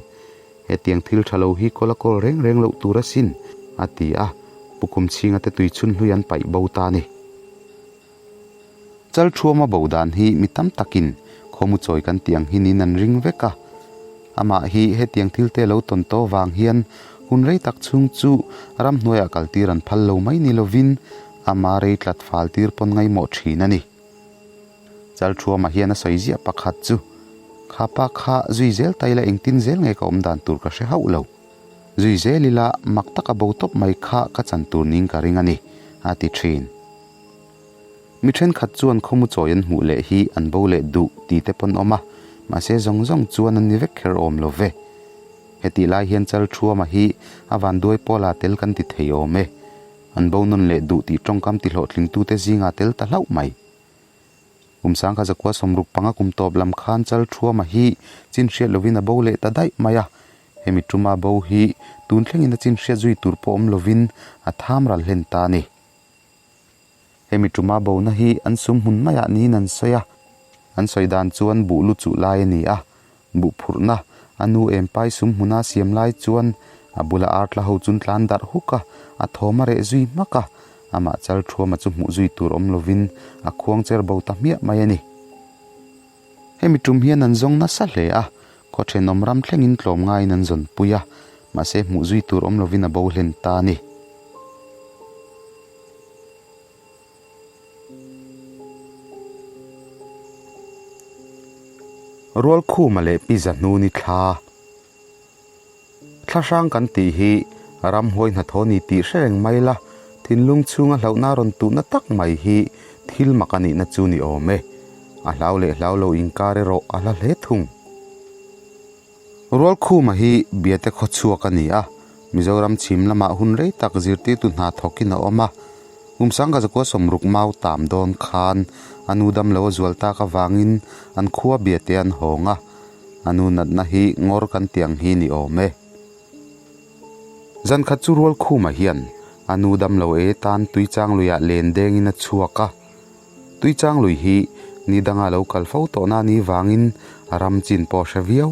Hetiang thil tha lo hi kawl a kawl reng reng loh tur asin, a ti a, Pu Kumchhinga te tui chhun hlui an paih bo ta a ni. Chalthuama bo dan hi mi tam takin khawmu chawi kan tih ang hinin an ring vek a. Amah hi hetiang thil te lo tawn tawh vang hian hun rei tak chhung chu ramhnuaiah kaltir an phal lo mai ni lovin ama rei tlat fal tir pawn ngaimawh thin a ni. Chalthuama hian a sawi ziah pakhat chu, Kha pa kha zui zel ta ila engtin zel nge ka awm dan tur ka hre hauh lo. Zui zel ila mak taka bo tawp mai kha ka chan tur ning ka ring a ni, a ti thin. Mi thenkhat chuan khawmu chawi an hmuh leh hi an bo leh duh ti te pawn awm a, mahse zawng zawng chuan an ni vek kher awm lo ve. Hetih lai hian Chalthuama hi a vanduai pawla tel kan ti thei awm e. An bo nawn leh duh tih tawngkam ti hlawhtlingtute zingah tel ta hlauh mai. Kum sangkha zakua sawmruk panga kum tawp lam khan Chalthuama hi chin hriat lovin a bo leh ta daih mai a. Hemi tuma bo hi tun thlengin a chin hriat zui tur pawh awm lovin a tham ral hlen ta a ni. Hemi tuma bona hi an sum hmun maiah niin an sawi a. An sawi dan chuan buh lu chuh lai a ni a. Buh phurhna a nu empai sum hmuna siam lai chuan a bula ar tla ho chun tlan darh huk a, a thawm a reh zui hmak a. Amah Chalthuama chu hmuh zui tur awm lovin a khuang cher bo ta hmiah mai a ni. Hemi tum hian an zawng nasa hle a, khaw thenawm ram thlengin tlawm ngaiin an zawn pui a, mahse hmuh zui tur awm lovin a bo hlen ta a ni. Rualkhuma leh Pi Zahnuni thla Thla hrang kan tih hi ramhuai hnathawh ni tih hre reng mai la, thinlung chhunga hlauhna rawn tuhna tak mai hi thil mak a nihna chu ni awm e. A hlau leh hlau lo inkar erawh a hla hle thung. Rualkhuma hi Biate khaw chhuak a ni a, Mizoram chhim lamah hun rei tak zirtirtu hna thawkin a awm a. Kum sangka zakua sawmruk mau tam dawn khan a nu damlo a zual tak avangin an khua Biate an hawng a. A nu natna hi ngawr kan tih ang hi ni awm e. Zan khat chu Rualkhuma hian a nu damlo e tan Tuichang luiah len dengin a chhuak a. Tuichang lui hi ni danga lo kal fo tawhna ni vangin a ram chin pawh a hre viau.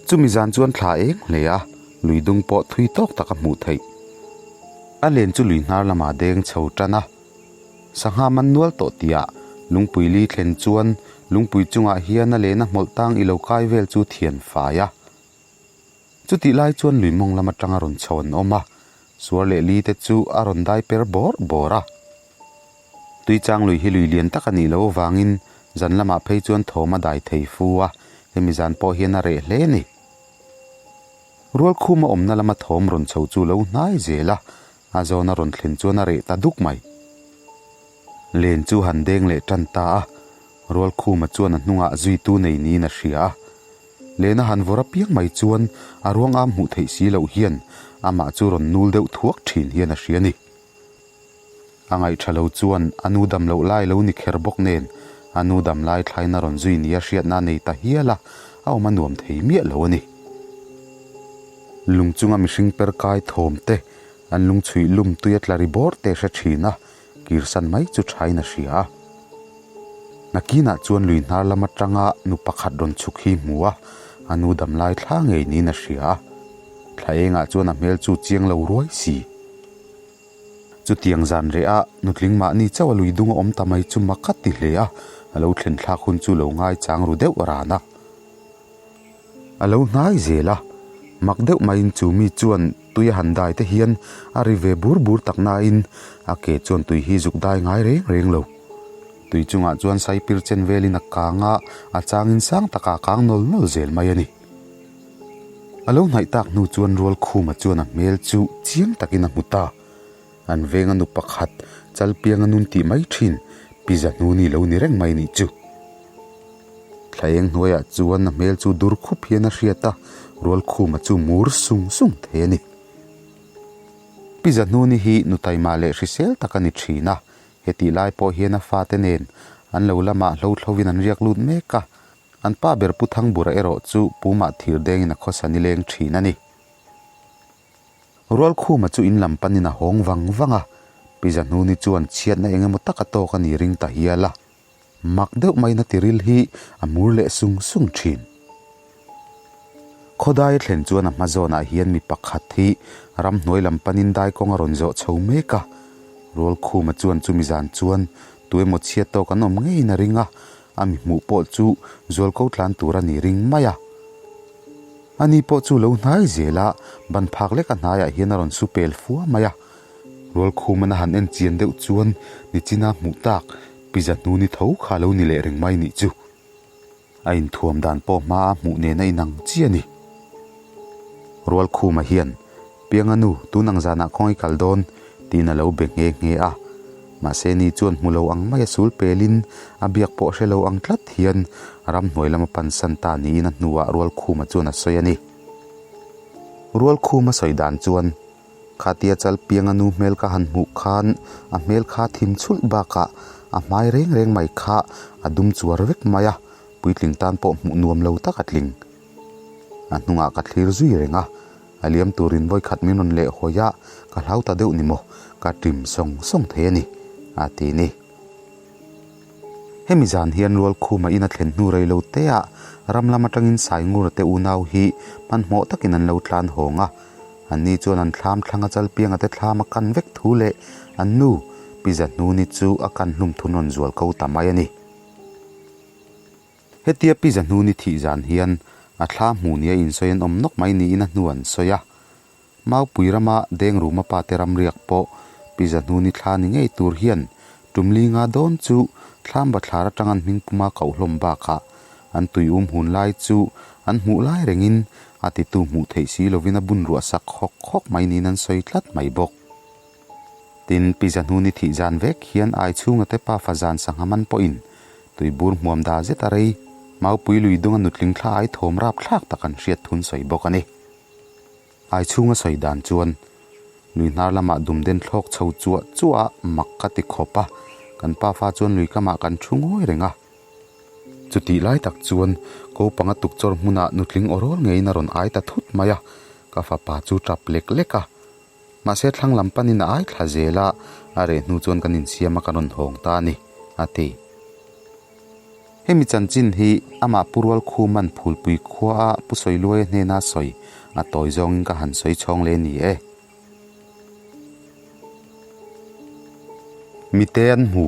Chumi zan chuan thla eng hle a, lui dung pawh thui tawk tak a hmuh theih. A len chu lui hnar lamah deng chho tan a. Sangha man nual tawh tihah lungpui li thlen chuan lungpui chungah hian a lehna hmawlh tang i lo kai vel chu thian fai a. Chutih lai chuan lui mawng lam atanga rawn chho an awm a, suar leh li te chu a rawn dai per bawrh bawrh a. Tuichang lui hi lui lian tak a nih loh avangin zan lamah phei chuan thawm a dai thei fu a, hemi zan pawh hian a reh hle a ni. Rualkhuma awmna lama thawm rawn chho chu lo hnai zel a, A zawn a rawn thlen chuan a reh ta duk mai. Len chu han deng leh tan ta a, Rualkhuma chuan a hnungah zuitu nei niin a hria a. Len a han vawr apiang mai chuan a ruang am hmuh theih si loh hian amah chu rawn nul deuh thuak thin hian a hria a ni. A ngaihṭha lo chuan a nu dam loh lai lo ni kher bawk nen a nu dam lai thlain a rawn zui nia hriatna a nei ta hial a, a awm a nuam thei miah lo a ni. Lung chunga mihring per kai thawm te An lungchhuih lum tui a tla ri bawr te hre thin a, kirsan mai chu thain a hria a. Nakinah chuan lui hnar lam atanga nu pakhat rawn chhuk hi hmu a, a nu damlai thla ngei niin a hria a. Thla engah chuan a hmel chu chiang lo ruai si. Chutiang zan reh a, nutling mahni chauh a lui dung a awm ta mai chu mak a ti hle a, a lo thlen thlak hun chu lo ngaichang ru deuh ran a. A lo hnai zel a, mak deuh maiin chu mi chuan tui a han dai te hian a ri ve bur bur tak nain a ke chuan tui hi zuk dai ngai reng reng lo. Tui chungah chuan saipir chen velin a kang a, a changin sang takah a kang nawl nawl zel mai a ni. A lo hnaih tak hnu chuan Rualkhuma chuan a hmel chu chiang takin a hmu ta. An venga nu pakhat Chalpianga nun tih mai thin Pi Zahnuni lo ni reng mai nih chu. Thlaeng hnuaiah chuan a hmel chu dur khup hian a hriat a, Rualkhuma chu mur sung sung thei a ni. Pi Zahnuni hi nu taima leh hrisel tak a ni thin a, hetih lai pawh hian a fate nen an lo lamah hlo thlovin an riak lut mek a, an pa ber Pu Thangbura erawh chu Pumah thir dengin a khawsa nileng thin a ni. Rualkhuma chu in lam panin a hawng vang vang a, Pi Zahnuni chuan chhiatna eng emaw tak a tawk a ni ring ta hial a. Mak deuh maina tiril hi a mur leh sung sung thin. Khawdai a thlen chuan a hma zawnah hian mi pakhat hi ramhnuai lam panin dai kawng a rawn zawh chho mek a. Rualkhuma chuan chumi zan chuan tuemaw chhiat tawk an awm ngeiin a ring a, a mi hmuh pawh chu zualko tlan tur a ni ring mai a. Ani pawh chu lo hnai zel a, ban phak lek a hnaiah hian a rawn su pel fua mai a. Rualkhuman a han en chian deuh chuan nichina hmuh tak Pi Zahnuni tho kha lo ni leh reng mai nih chu. A inthuam dan pawh hma a hmuh nen a inang chi a ni. Rualkhuma hian, Pianga nu, tun ang zanah khawngaih kal dawn, tiin a lo be nghe nghe a. Mahse ni chuan hmu lo ang mai a sul pelin a biak pawh hre lo ang tlat hian ramhnuai lama pansan ta niin a hnuah Rualkhuma chuan a sawi a ni. Rualkhuma sawi dan chuan, Khatia chal pianga nu hmel ka han hmuh khan a hmel kha thim chhulh bakah a hmai reng reng mai kha a dum chuar vek mai a, puitling tan pawh hmuh nuam lo tak a tling. A hnungah ka thlir zui reng a, a liam turin vawikhat min rawn leh hawi a, ka hlau ta deuh ni maw, ka ṭim sawng sawng thei a ni, a ti ni. Hemi zan hian Rualkhuma in a thlen hnu rei lo te ah ram lam atangin Saingura te unau hi hmanhmawh takin an lo tlan hawng a, anni chuan an thlam thlang a chalpianga te thlam a kan vek thu leh an nu Pi Zahnuni chu a kan hlum thun rawn zual ko ta mai a ni. Hetia Pi Zahnuni thih zan hian a thla hmuh nia insawi an awm nawk mai niin a hnu an sawi a. Maupui rama Dengruma pa te ramriak pawh Pi Zahnuni thla ni ngei tur hian tum li nga dawn chu thlam bathlar atang an hming puma koh hlawm bakah an tui um hun lai chu an hmuh lai rengin a titu hmuh theih si lovin a bun ruah sak hawk hawk mai niin an sawi tlat mai bawk. Tin, Pi Zahnuni thih zan vek hian ai chhunga te pafa zan sangha man pawhin tuibur hmuam da zet a rei, Maupui lui dunga nutling thla ai thawm rap thlak tak an hriat thun sawi bawk a ni. Ai chhunga sawi dan chuan lui hnar lamah dumden thlawk chho chuah chuah a mak ka ti khawp a, kan pafa chuan lui kamah kan thu ngawi reng a. Chutih lai tak chuan ko panga tukchawr hmunah nutling aw rawl ngeiin a rawn ai ta thut mai a, ka fapa chu tap lek lek a. Mahse thlang lam panin a ai thla zel a, a reh hnu chuan kan insiam a ka rawn hawng ta a ni, a ti. Hemi chanchin hi amah Pu Rualkhuman Phulpui khuaa Pu Sawiluaia hnena sawi a tawi zawngin ka han sawi chhawng leh ni e. Mite an hmu.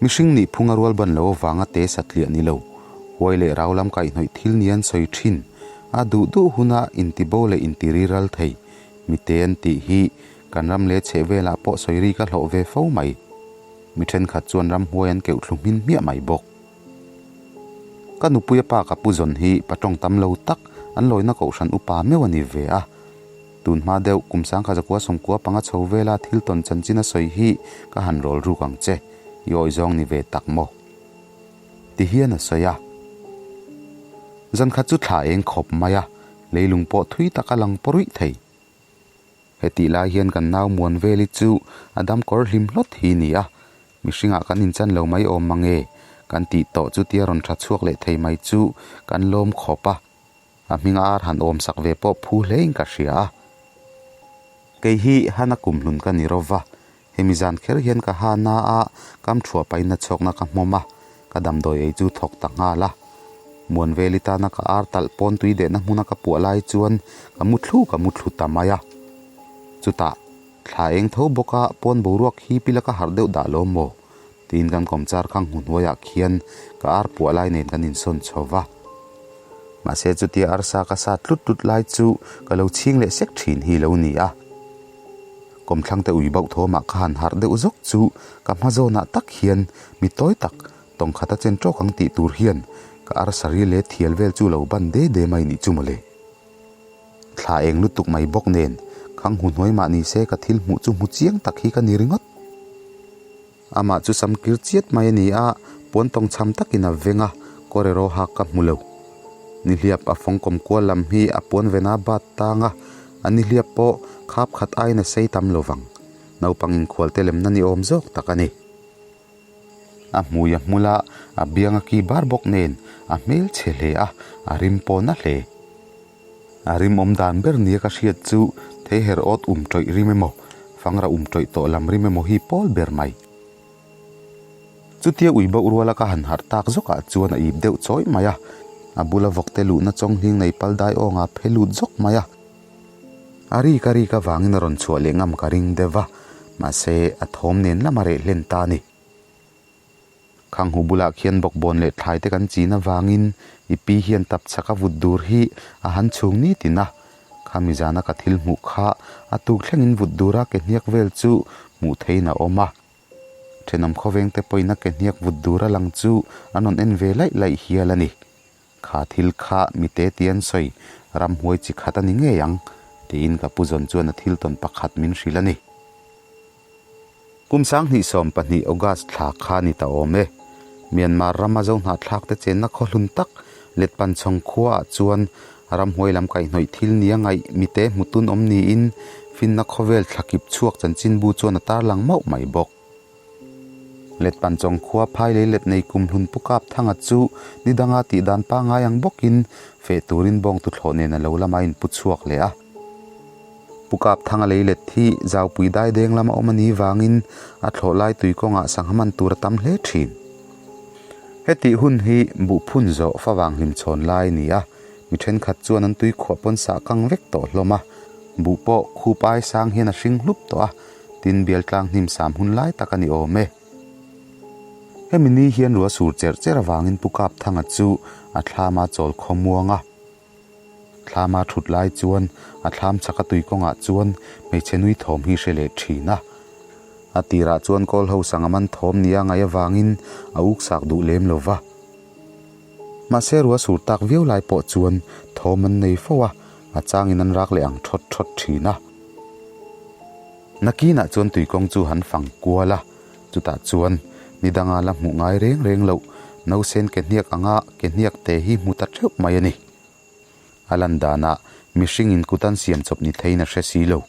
Mihring nih phunga rual ban lo avanga te satliah ni lo, huai leh rau lam kaihhnawih thil ni an sawi thin. A duh duh huna intibo leh intiriral thei mite an tih hi kan ram leh chheh velah pawh sawi ri ka hlawh ve fo mai. Mi thenkhat chuan ramhuai an keuh thlu hmin hmiah mai bawk. Ka nupuia pa ka pu zawn hi patawng tam lo tak an lawina kohhran upa meuh a ni ve a. Tun hma deuh kum sangkha zakua sawmkua panga chho vela thil tawn chanchin a sawi hi ka han rawl ruk ang che, i awi zawng ni ve tak maw? Ti hian a sawi a. Zankhat chu thla eng khawp mai a, leilung pawh thui tak a lang pawruih thei. Hetih lai hian kan nau muan veli chu a dam kawr hlim hlawt hi ni a, mihringah kan inchan lo mai awm mang e, kan tih tawh chu tia rawn tha chhuak leh thei mai chu kan lawm khawp a, a hming ar han awm sak ve pawh phu hlein ka hria a. Kei hi Hana kumhlun ka ni rova, hemi zan kher hian ka ha na a, kam thuah pain a chhawkna ka hmawm a, ka damdawi ei chu thawk ta nghal a. Muanveli tana ka ar talh pawn tui dehna hmuna ka puah lai chuan ka mu thlu ka mu thlu ta mai a. Chutah, thla eng tho bawka pawn boruak hi pila ka harh deuh dah lo maw? Tiin kan kawmchar khang hmu hnuaiah khian ka ar puah lai nen kan insawn chho va. Mahse chutia arsa ka sat tlut tlut lai chu ka lo chhing leh sek thin hi lo ni a. Kawmthlangte ui bauh thawmah ka han harh deuh zawk chu ka hma zawnah tak hian mi tawi tak tawng khat a chen tawk ang tih tur hian ka arsari leh thial vel chu lo ban de de mai nih chu mawle. Thla eng lutuk mai bawk nen khang hu hnuai mah ni se ka thil hmuh chu hmu chiang tak hi ka ni ringawt. Amah chu sam kir chiat mai a ni a, puan tawng chham takin a veng a, kawr erawh hak ka hmu lo. Nihliap a fawng kawm kual lam hi a puan vena bat tang a, a nihliap pawh khap khat aiin a sei tam lo vang. Naupang inkhualte lemna ni awm zawk tak a ni. A hmui a hmul a, a biang a ki bar bawk nen a hmel chhe hle a, a rim pawh na hle. A rim awm dan ber nia ka hriat chu theiher awt um tawih rim emaw, fangra um tawih tawh lam rim emaw hi pawl ber mai. Chutia ui bauh ruala ka han harh tak zawkah chuan a ip deuh chawih mai a, a bula vawkte luhna chawnghling nei pal dai awngah phe lut zawk mai a. A rik a rik avangin a rawn chhuah leh ngam ka ring deuh va, mahse a thawm nen lam a reh hlen ta a ni. Khanghu bulah khian bawkbawn leh thlai te kan chin avangin i pi hian tap chak a vut dur hi a han chhung ni tin a. Khami zana ka thil hmuh kha a tuk thlengin vut dura ke hniak vel chu hmuh theiin a awm a. Thenawm khawveng te pawhin a ke hniak vut dura lang chu an rawn en ve laih laih hial a ni. Kha thil kha mite ti an sawi ramhuai chi khat a ni ngei ang tiin ka pu zawn chuan a thil tawn pakhat min hrilh a ni. Kum 2020 August thla kha ni ta awm e. Myanmar rama Zohnahthlak te chenna khaw hlun tak Letpanchhawng khua ah chuan ramhuai lam kaihhnawih thil nia ngaih mite hmutun awm niin finna khawvel thlakip chhuak chanchinbu chuan a tarlang mauh mai bawk. Letpanchawng khua phai lei let nei kum hlun pu kap thanga chu ni danga tih dan pangngai ang bawkin feh turin bawng tuthlawh nen a lo lama inpu chhuak leh a. Pu kap thanga lei let hi zaupui dai deng lama awm a nih vangin a thlawh lai tui kawngah sangha man tur a tam hle thin. Hetih hun hi buhphun zawh favang hlim chhawn lai a ni a, mi thenkhat chuan an tui khuah pawn sah kang vek tawh hlawm a, buh pawh khup ai sang hian a hring hlup tawh a, tin bial tlang hnim sam hun lai tak a ni awm e. Hemi ni hian ruah sur cherh cherh avangin Pu Kapthanga chu a thlama chawl khaw muang a. Thlama thut lai chuan a thlam chhaka tui kawngah chuan hmeichhe nui thawm hi hre leh thin a. A tirah chuan kawl ho sanga man thawm nia ngaih avangin a uksak duh lem lo va. Mahse ruah sur tak viau lai pawh chuan thawm an nei fo a, a changin an rak leh ang thawt thawt thin a. Nakinah chuan tuikawng chu han fang kual a, chutah chuan ni danga la hmuh ngai reng reng loh nausen ke hniak anga ke hniak te hi hmu ta theuh mai a ni. A lan danah mihringin kut an siam chawp ni theiin a hre si lo.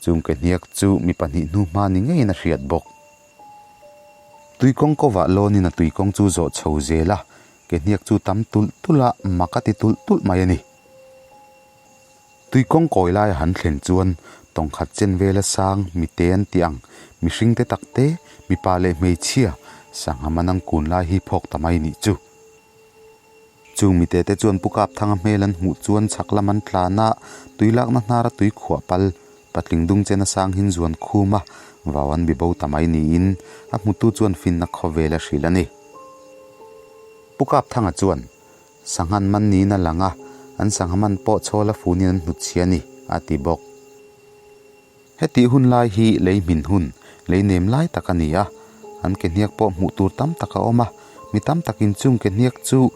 Chung ke hniak chu mi pahnih hnu hma ni ngeiin a hriat bawk. Tuikawng kovah lawnin a tuikawng chu zawh chho zel a, ke hniak chu tam tulh tulh a, mak a ti tulh tulh mai a ni. Tuikawng kawi lai a han thlen chuan tawngkhat chen vela sang mite an tih ang mihring te tak te, mipa leh hmeichhia, sangha man ang kun lai hi phawk ta mai nih chu. Chung mite te chuan Pu Kapthanga hmel an hmuh chuan chhak lam an tlan a, tui lakna hnara tui khuah pal, patling dung chena sang hin zuan khum a, vau an bi bo ta mai niin a hmutu chuan finna khawvel a hrilh a ni. Pu Kapthanga chuan Sanghan man niin a lang a, an sangha man pawh chhawl a funin an hnutchhia a ni, a ti bawk. Hetih hun lai hi lei hmin hun, lei nem lai tak a ni a, an ke hniak pawh hmuh tur tam tak a awm a, mi tam takin chung ke hniak chu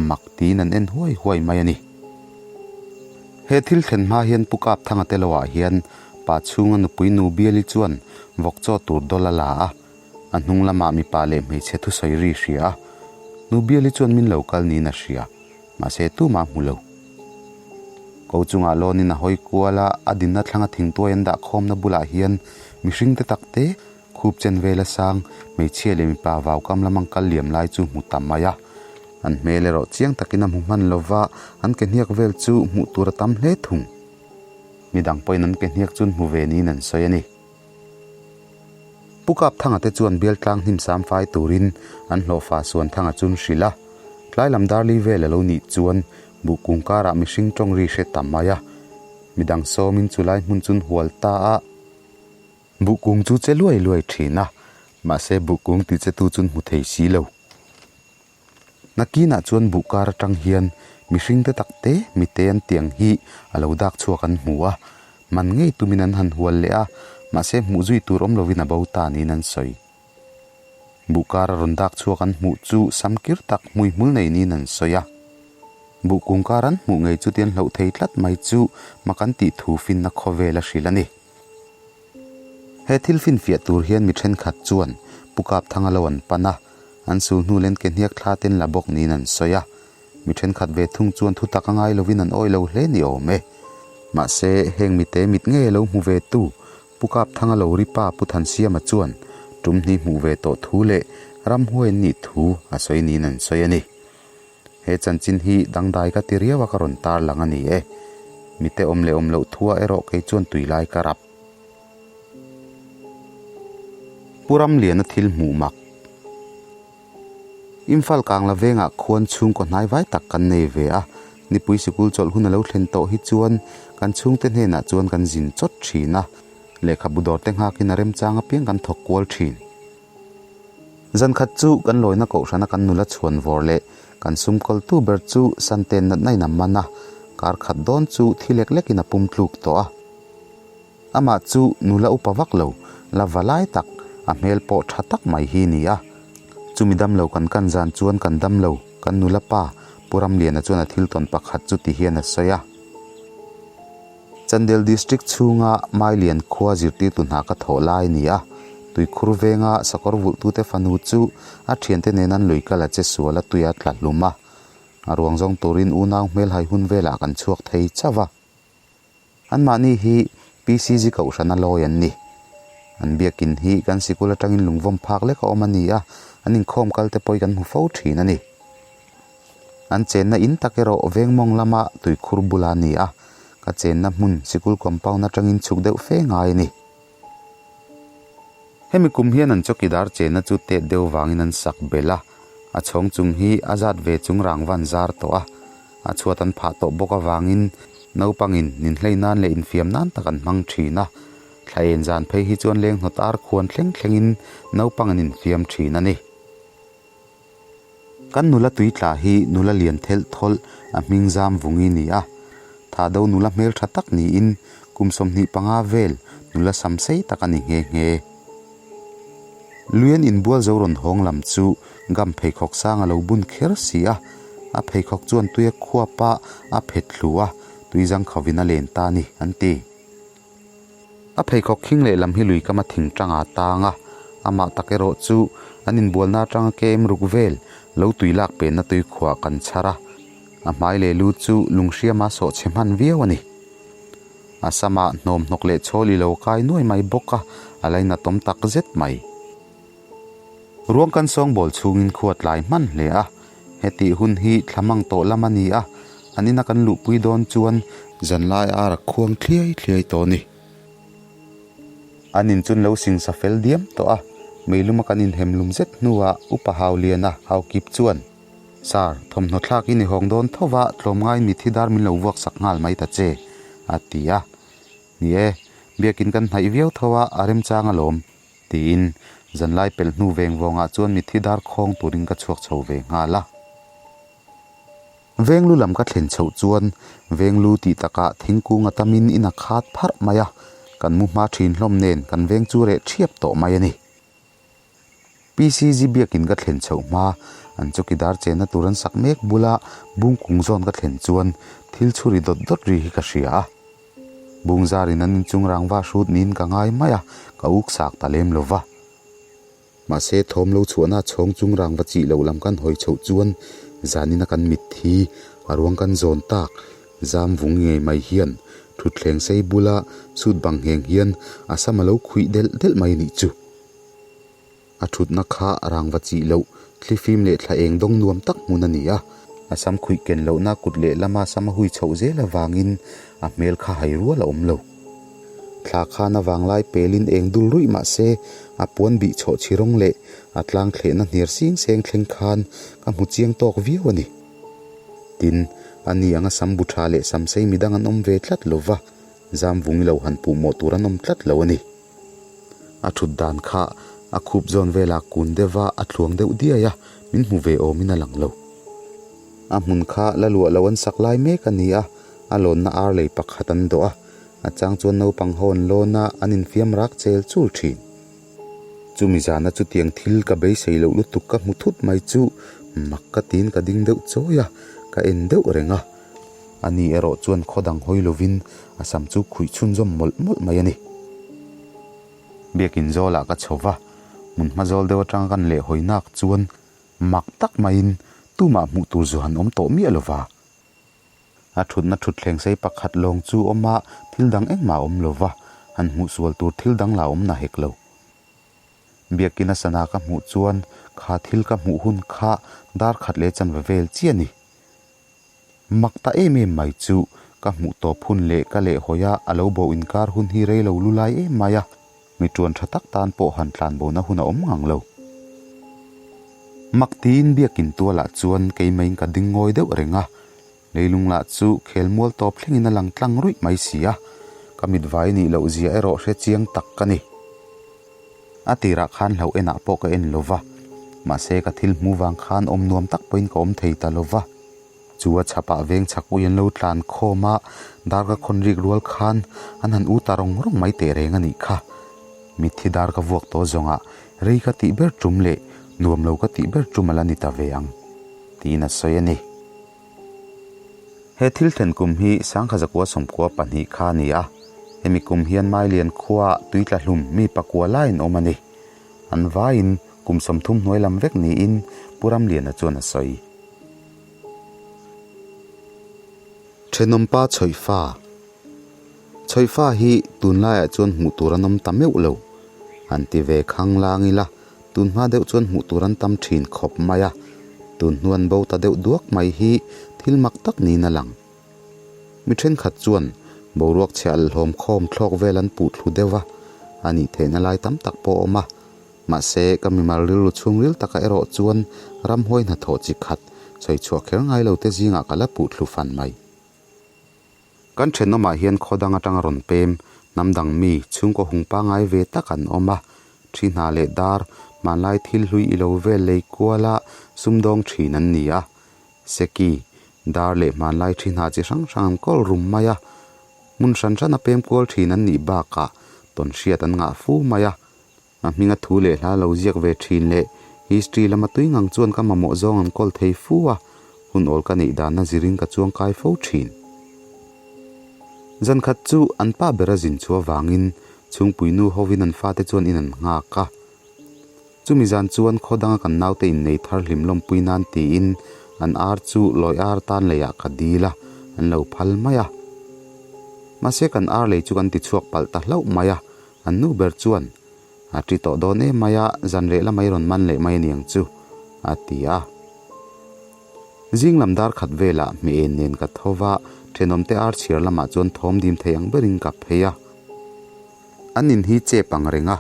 mak tiin an en huai huai mai a ni. He thil thlen hma hian Pu Kapthanga te loah hian pa chhunga nupui nu Biali chuan vawk chaw tur dawl a la a, A hnung lamah mipa leh hmeichhe thusawi ri hria a, nu Biali chuan min lo kal niin a hria, mahse tumah hmu lo. Ko chungah lawnin a hawi kual a, a dinna thlanga thingtuai an dah khawmna bulah hian mihring te tak te, khup chen vela sang, hmeichhia leh mipa vau kam lam ang kal liam lai chu hmu ta mai a. An hmel erawh chiang takin a hmu hman lova, an ke hniak vel chu hmuh tur a tam hle thung. Midang pawhin an ke hniak chu an hmu ve niin an sawi a ni. Pu Kapthanga te chuan bial tlang hnim sam fai turin an hlawhfa Suanthanga chun hrilh a. Tlai lam darli vel a lo nih chuan buh kung karah mihring tawng ri hre ta mai a. Midang sawmin chulai hmun chun hual ta a. Buh kung chu che luai luai thin a, mahse buh kung ti che tu chun hmu thei si lo. Nakinah chuan buh kar atang hian mihring te tak te mite an tiang hi a lo dak chhuak an hmu a, man ngei tumin an han hual leh a, Mahse hmuh zui tur awm lovin a bo ta niin an sawi. Buh kara rawn dak chhuak an hmuh chu sam kir tak hmui hmul nei niin an sawi a. Buh kung kar an hmuh ngei chu tian hloh thei tlat mai chu mak an tih thu finna khawvel a hrilh a ni. He thil finfiah tur hian mi thenkhat chuan Pu Kapthanga lo an pan a, an sul hnu len ke hniak thla ten la bawk niin an sawi a. Mi thenkhat ve thung chuan thu tak a ngai lovin an awih lo hle ni awm e. Mahse, heng mite mit ngei a lo hmu ve tu Pu Kapthanga lo ri pa Pu Thansiama chuan tum hnih hmuh ve tawh thu leh ramhuai an nih thu a sawi niin an sawi a ni. He chanchin hi dangdai ka ti riau a ka rawn tar lang a ni e. Mite awm leh awm loh thua erawh kei chuan tui lai ka rap. Pu Ramliana thil hmuh mak. Imphal Kangla vengah khuan chhungkaw hnai vai tak kan nei ve a, nipui sikul chawlh hun a lo thlen tawh hi chuan kan chhungte hnenah chuan kan zin chawt thin a, lehkhabu dawrte nghakin a remchang apiang kan thawk kual thin. Zan khat chu kan lawina kohhrana kan nula chhuan vawr leh kan sum kawltu ber chu Santen natna in a man a, kar khat dawn chu thi lek lekin a pum tluk tawh a. Amah chu nula upa vak lo, la va lai tak, a hmel pawh tha tak mai hi ni a. Chumi damlo kan kan zan chuan kan damlo, kan nula pa, Pu Ramliana chuan a thil tawn pakhat chu ti hian a sawi a. Chandel District chhunga Mailian khua zirtirtu hna ka thawh lai a ni a. Tuikhur venga sakawr vulhtute fanu chu a thiante nen an lui kal a che sual a tui a tla hlum a. A ruang zawng turin unau hmelhai hun velah kan chhuak thei chauh a. Anmahni hi PCG kohhrana lawi an ni. An biakin hi kan sikul atangin lungvawm phak lek a awm a ni a, an inkhawm kal te pawh kan hmu fo thin a ni. An chenna in tak erawh vengmawng lama tuikhur bula a ni a, ka chenna hmun sikul compound atangin chhuk deuh fe ngai a ni. Hemi kum hian an chawkidar chenna chu tet deuh vangin an sak belh a, a chhawng chung hi a zat ve chung rangva an zar tawh a, A chhuat an phah tawh bawk avangin naupangin ninhlei nan leh infiam nan tak an hmang thin a. Thla en zan phei hi chuan leng hnawt ar khuan thleng thlengin naupang an infiam thin a ni. Kan nula tui tla hi nula lian thelh thawlh a hming zam vungi ni a. Thahdo nula hmeltha tak niin kum 25 vel nula sam sei tak a ni nghe nghe. Luian inbual zo rawn hawng lam chu gam pheikhawk sang a lo bun kher si a, a pheikhawk chuan tui a khuap a, a phet thlu a, tui zang khovin a len ta a ni, an ti. A pheikhawk khing lehlam hi lui kama thing tanga tang a, amah tak erawh chu an inbualna atanga kem ruk vel lo tui lak penna tui khuah kan chhar a, a hmai leh lu chu lunghriama sawhchhe hman viau a ni. A samah hnawm hnawk leh chhawl i lo kai nuai mai bawk a, a lainatawm tak zet mai. Ruang kan sawngbawl chhungin khua tlai hman hle a, hetih hun hi thla mang tawh lam a ni a, an ina kan luhpui dawn chuan zanlai a rak khuang thliai thliai tawh a ni. An in chun lo singsa fel diam tawh a, meiluma kan inhem lum zet hnuah Upa Hauliana Haukip chuan, Sir, thawmhnaw thlak in i hawng dawn tho va, tlawmngaiin mitthi dar min lo vuak sak nghal mai ta che, a ti a. Ni e, biakin kan hnaih viau tho a, a remchang alawm, tiin zanlai pelh hnu veng vawngah chuan mitthi dar khawng turin ka chhuak chho ve nghal a. Venglu lam ka thlen chhoh chuan venglu tih takah thingkung a tamin in a khat pharh mai a, kan mu hma thin hlawm nen kan veng chu reh thiap tawh mai a ni. PCG biakin ka thlen chhoh hma, an chawkidar chenna tur an sak mek bula bungkung zawn ka thlen chuan thil chhuri dawt dawt ri hi ka hria a. Bung zarin an inchung rangva hrut niin ka ngai mai a, ka uk sak ta lem lo va. Mahse thawm lo chhuahna chhawng chung rangva chih loh lam kan hawi chhoh chuan zanina kan mitthi a ruang kan zawn tak zam vung ngei mai hian thutthleng sei bula chhut bang ngheng hian a sam a lo khuih delh delh mai nih chu. A thutna kha rangva chih loh, thlifim leh thla eng dawng nuam tak hmun a ni a. A sam khuih ken lohna kut lehlama sam a hui chhoh zel avangin a hmel kha hai rual a awm lo. Thla khan a vanglai pelin eng dul ruih mah se a puan bih chhoh chhi rawng leh a tlang thlehna hniar sing seng thleng khan ka hmu chiang tawk viau a ni. Tin, a ni anga sam bu tha leh sam sei midang an awm ve tlat lo va, zam vung i lo han puh mawh tur an awm tlat lo a ni. A thut dan kha a khup zawn velah kun deuh va a thluang deuh diai a, min hmu ve awmin a lang lo. A hmun kha la luah lo an sak lai mek a ni a, a lawnna ar lei pakhat an dawh a. A chang chuan naupang ho an lawn a, an infiam rak chel chul thin. Chumi zana chutiang thil ka beisei loh lutuk ka hmu thut mai chu mak ka tiin ka ding deuh chawi a, ka en deuh reng a. Ani erawh chuan khaw dang hawi lovin a sam chu khuih chhunzawm mawlh mawlh mai a ni. Biakin zawlah ka chho va, hmun hma zawl deuh atanga kan lehhawi nak chuan mak tak maiin tumah hmuh tur zu han awm tawh miah lova. A thutna thutthleng sei pakhat lawng chu awm a, thil dang engmah a awm lo va, han hmuh sual tur thil dang lah awm na hek lo. Biakina sana ka hmuh chuan kha thil ka hmuh hun kha dar khat leh chanve vel chiah a ni. Mak ta em em mai chu ka hmuh tawp hun leh ka lehhawi a, a lo bo inkar hun hi rei lo lu lai em mai a. Mi tuan tha tak tan pawh han tlan bona hun a awm ngang lo. Mak tiin biakin tualah chuan keimaiin ka ding ngawi deuh reng a, leilung lah chu khel mual tawp thlengin a lang tlang ruih mai si a, ka mit vai nih loh zia erawh hre chiang tak ka ni. A tirah khan hlauh enah pawh ka en lo va, mahse ka thil hmu vang khan awm nuam tak pawhin ka awm thei ta lo va. Chu a chhapah veng chhak ui an lo tlan khawm a, dar ka khawn rik rual khan an han u ta rawng rawng mai teh reng a nih kha. Mitthi dar ka vuak tawh zawngah rei ka tih ber tum leh nuam lo ka tih ber tum a la ni ta ve ang, tiin a sawi a ni. He thil thlen kum hi Sangkhazakua 92 kha a ni a, hemi kum hian Mailian khuaah tuitla hlum mi pakua laiin awm a ni. An vaiin kum 30 hnuai lam vek niin Pu Ramliana chuan a sawi. Thenawmpa Chhawihfa Chhawihfa hi tunlaiah chuan hmuh tur an awm ta meuh lo. An ti ve khang lang ila, tun hma deuh chuan hmuh tur an tam thin khawp mai a. Tun hnuan bo ta deuh duak mai hi thil mak tak niin a lang. Mi thenkhat chuan boruak chhe alh hlawm khawm thlawk vel an puh thlu deuh a, a nih theihna lai tam tak pawh a awm a. Mahse, ka mimal rilru chhungril taka erawh chuan ramhuai hnathawh chi khat sawi chhuah kher ngai lo te zingah ka la puh thlu fan mai. Kan thenawmah hian khaw dang atanga rawn pem, hnam dang mi, chhungkaw hung pangai ve tak an awm a, thi hna leh dar, hmanlai thil hlui i lo vel lei kuala sumdawng thin an ni a. Seki, dar leh hmanlai thi hna chi hrang hrang an kawl rum mai a. Hmun hran hrana pem kual thin an nih bakah tawnhriat an ngah fu mai a. A hminga thu leh hla lo ziak ve thin leh history lama tui ngang chuan ka mamawh zawng an kawl thei fu a, hun awl ka neih danna zirin ka chuang kai fo thin. Zan khat chu an pa bera zin chu avangin chhungpui nu hovin an fate chuan in an nghak a. Chumi zan chuan khaw danga kan naute innei thar hlim lawmpui nan tiin an ar chu lawi ar tan leiah ka dil a, an lo phal mai a. Mahse kan ar lei chu kan tichhuak palh ta hlauh mai a, An nu ber chuan, A ṭi tawh dawn em mai a, zan reh lamah i rawn man leh mai a niang chu, a ti a. Zing lam dar khat velah hmeh en nen ka tho va, ṭhenawmte ar chhiar lamah chuan thawm dim thei ang berin ka phei a. An in hi chep ang reng a,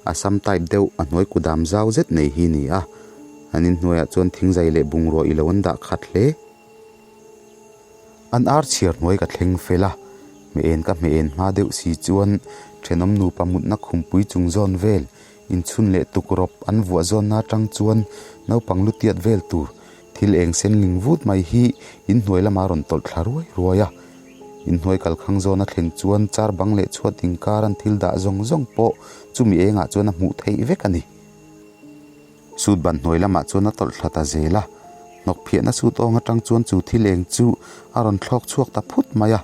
a sam type deuh a hnuai kudam zau zet nei hi ni a. An inhnuaiah chuan thingzai leh bungrua i lo an dah khat hle. An ar chhiar hnuai ka thleng fel a, hmeh en ka hmeh en hma deuh si chuan thenawm nupa mutna khumpui chung zawn vel inchhun leh tukrawp an vuah zawnna atang chuan naupang lu tiat vel tur thil eng sen ling vut mai hi inhnuai lamah a rawn tawlh thla ruai ruai a. Inhnuai kalkhang zawn a thlen chuan char bang leh chhuat inkar an thil dah zawng zawng pawh chumi engah chuan a hmuh theih vek a ni. Sut ban hnuai lamah chuan a tawlh thla ta zel a, hnawk phiahna sut awng atang chuan chu thil eng chu a rawn thlawk chhuak ta phut mai a.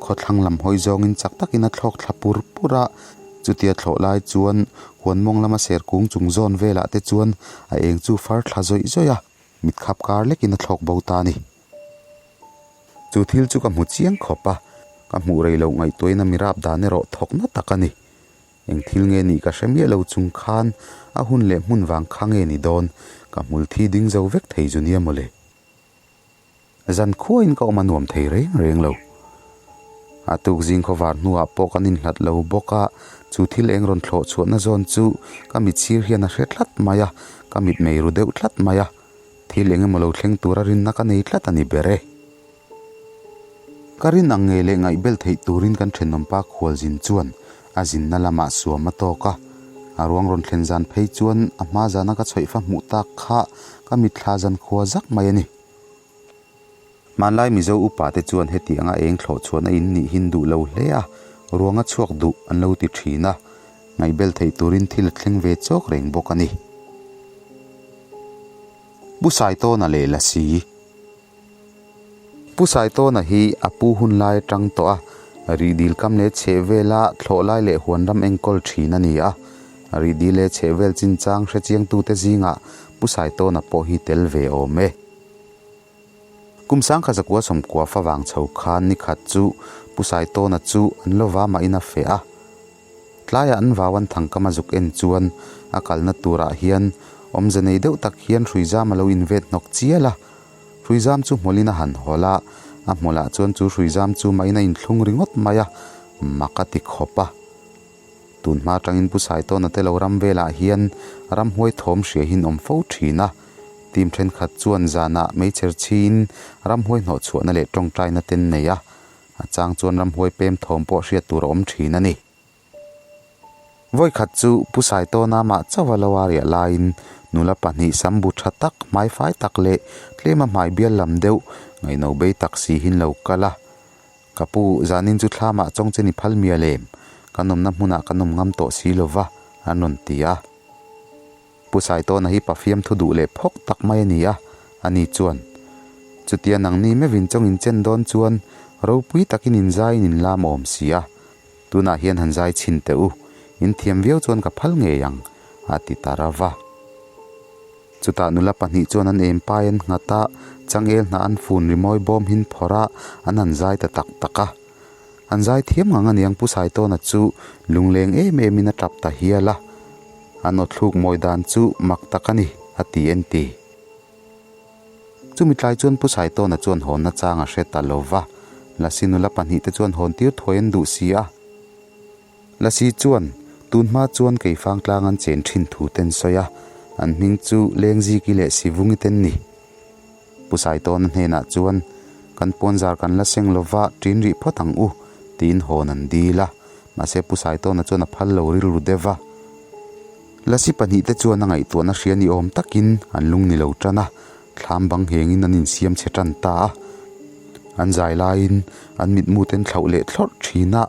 Khawthlang lam hawi zawngin chak takin a thlawk thla pur pur a, chutia thlawh lai chuan huan mawng lama ser kung chung zawn velah te chuan a eng chu far thla zawih zawih a, mit khap kar lekin a thlawk bo ta a ni. Chu thil chu ka hmu chiang khawp a, ka hmuh rei loh ngaihtuahin a mirap dan erawh thawk na tak a ni. Eng thil nge nih ka hre miah lo chung khan a hun leh hmun vang kha nge ni dawn, ka hmul thi ding zo vek thei zu nia mawle. Zan khuain ka awm a nuam thei reng reng lo. A tuk zing khawvar hnuah pawh kan inhlat lo bawk a, chu thil eng rawn thlawh chhuahna zawn chu ka mit sir hian a hre tlat mai a, ka mit mei ru deuh tlat mai a, thil eng emaw lo thleng tura rinna ka nei tlat a ni ber e. Ka rin ang ngei leh ngaihbel theih turin kan thenawmpa khualzin chuan a zinna lamah suam a tawk a. A ruang rawn thlen zan phei chuan a hma zana ka chhawihfa hmuh tak kha ka mitthla zan khua zak mai a ni. Hmanlai Mizo upa te chuan heti anga eng thlawh chhuahna in nih hin duh lo hle a, Ruang a chhuak duh an lo ti thin a, ngaihbel theih turin thil a thleng ve chawk reng bawk a ni. Pu Saitawna leh Lasi. Pu Saitawna hi a pu hun lai atang tawh a, rihdil kam leh chheh vela thlawh lai leh huan ram enkawl thin a ni a. Rihdil leh chheh vel chinchang hrechiangtute zingah Pu Saitawna pawh hi tel ve awm e. Kum sangkhat zakua sawmkua favang chho khan ni khat chu Pu Saitawna chu an lo va mahin a feh a. Tlaiah an vau an thangkam a zuk en chuan a kalna turah hian awmze nei deuh tak hian hruizam a lo invet hnawk chial a. Hruizam chu hmawlhin a han hawl a, a hmawlah chuan chu hruizam chu mahin a inthlung ringawt mai a, mak a ti khawp a. Tun hma atangin Pu Saitawna te lo ram velah hian ramhuai thawm hria hi an awm fo thin a. Team thenkhat chuan zanah meichher chhiin ramhuai hnawhchhuahna leh tawngtaina te an nei a, a chang chuan ramhuai pem thawm pawh hriat tur a awm thin a ni. Vawikhat chu Pu Saitawna mah chauh a lo a riah laiin nula pahnih sambu tha tak, hmaifai tak leh tlema hmai bial lam deuh ngaihno bei tak si hi an lo kal a. Ka pu, zanin chu thlamah chawng che ni phal mial em? Kan awmna hmunah kan awm ngam tawh si lo va, an rawn ti a. Pu Saitawna hi pafiam thu duh leh phawk tak mai a ni a, ani chuan, Chutia nangni meuhin chawng in chen dawn chuan ropui takin in zaiin in lam awm si a, tunah hian han zai chhin teh u, in thiam viau chuan ka phal ngei ang, a ti ta ra va. Chutah nula pahnih chuan an em pai an nghat a, changel hnah an fun rimawi bawm hin phawrh a, an han zai ta tak tak a. An zai thiam ngang aniang Pu Saitawna chu lungleng em em in a tap ta hial a. An aw thluk mawi dan chu mak tak a ni, a ti en ti. Chumi tlai chuan Pu Saitawna chuan hawnna chang a hre ta lo va, Lasi nula pahnih te chuan hawn tir thuai an duh si a. Lasi chuan, Tun hma chuan Keifang tlang an chen thin thu ten sawi a, an hming chu Lengziki leh Sivungi ten ni. Pu Saitawna hnenah chuan, Kan puanzar kan la seng lova ṭin rih phawt ang u, tiin hawn an dil a. Mahse Pu Saitawna chuan a phal lo rilru deuh va. Lasi pahnihte chuan a ngaihtuahna hria ni awm takin an lung ni lo tan a, thlam bang nghengin an insiam chhe tan ta a. An zai laiin an mitmu ten thlauh leh thlawrh thin a,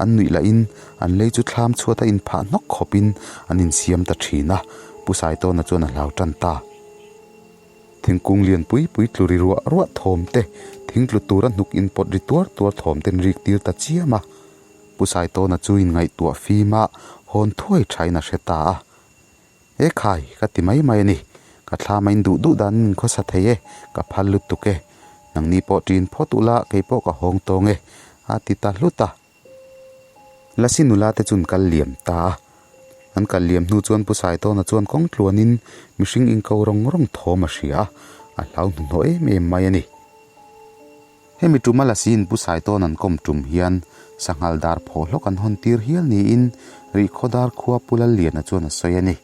an nuih lahin an lei chu thlam chhuat a inphah hnawk khawpin an insiam ta thin a, Pu Saitawna chuan a hlau tan ta. Thingkung lian pui pui tlu ri ruah ruah thawm te, thing tlu tura hnuk inpawt ri tuar tuar thawm ten rik tir ta chiam a. Pu Saitawna chu inngaihtuah fim a, hawn thuai thain a hre ta a. E khai, ka ti mai mai a ni. Ka thlam a induh duh danin min khawsa thei e, ka phal lutuk e. Nangni pawh ṭin phawt ula, kei pawh ka hawng tawng e, a ti ta hlut a. Lasi nula te chu an kal liam ta a. An kal liam hnu chuan Pu Saitawna chuan kawng tluanin mihring inko rawng rawng thawm a hria a, a hlau hnuhnawh em em mai a ni. Hemi tuma Lasiin Pu Saitawn an kawm tum hian sanghal dar phawh hlawk an hawn tir hial niin Rihkhawdar khua Pu Lalliana chuan a sawi a ni.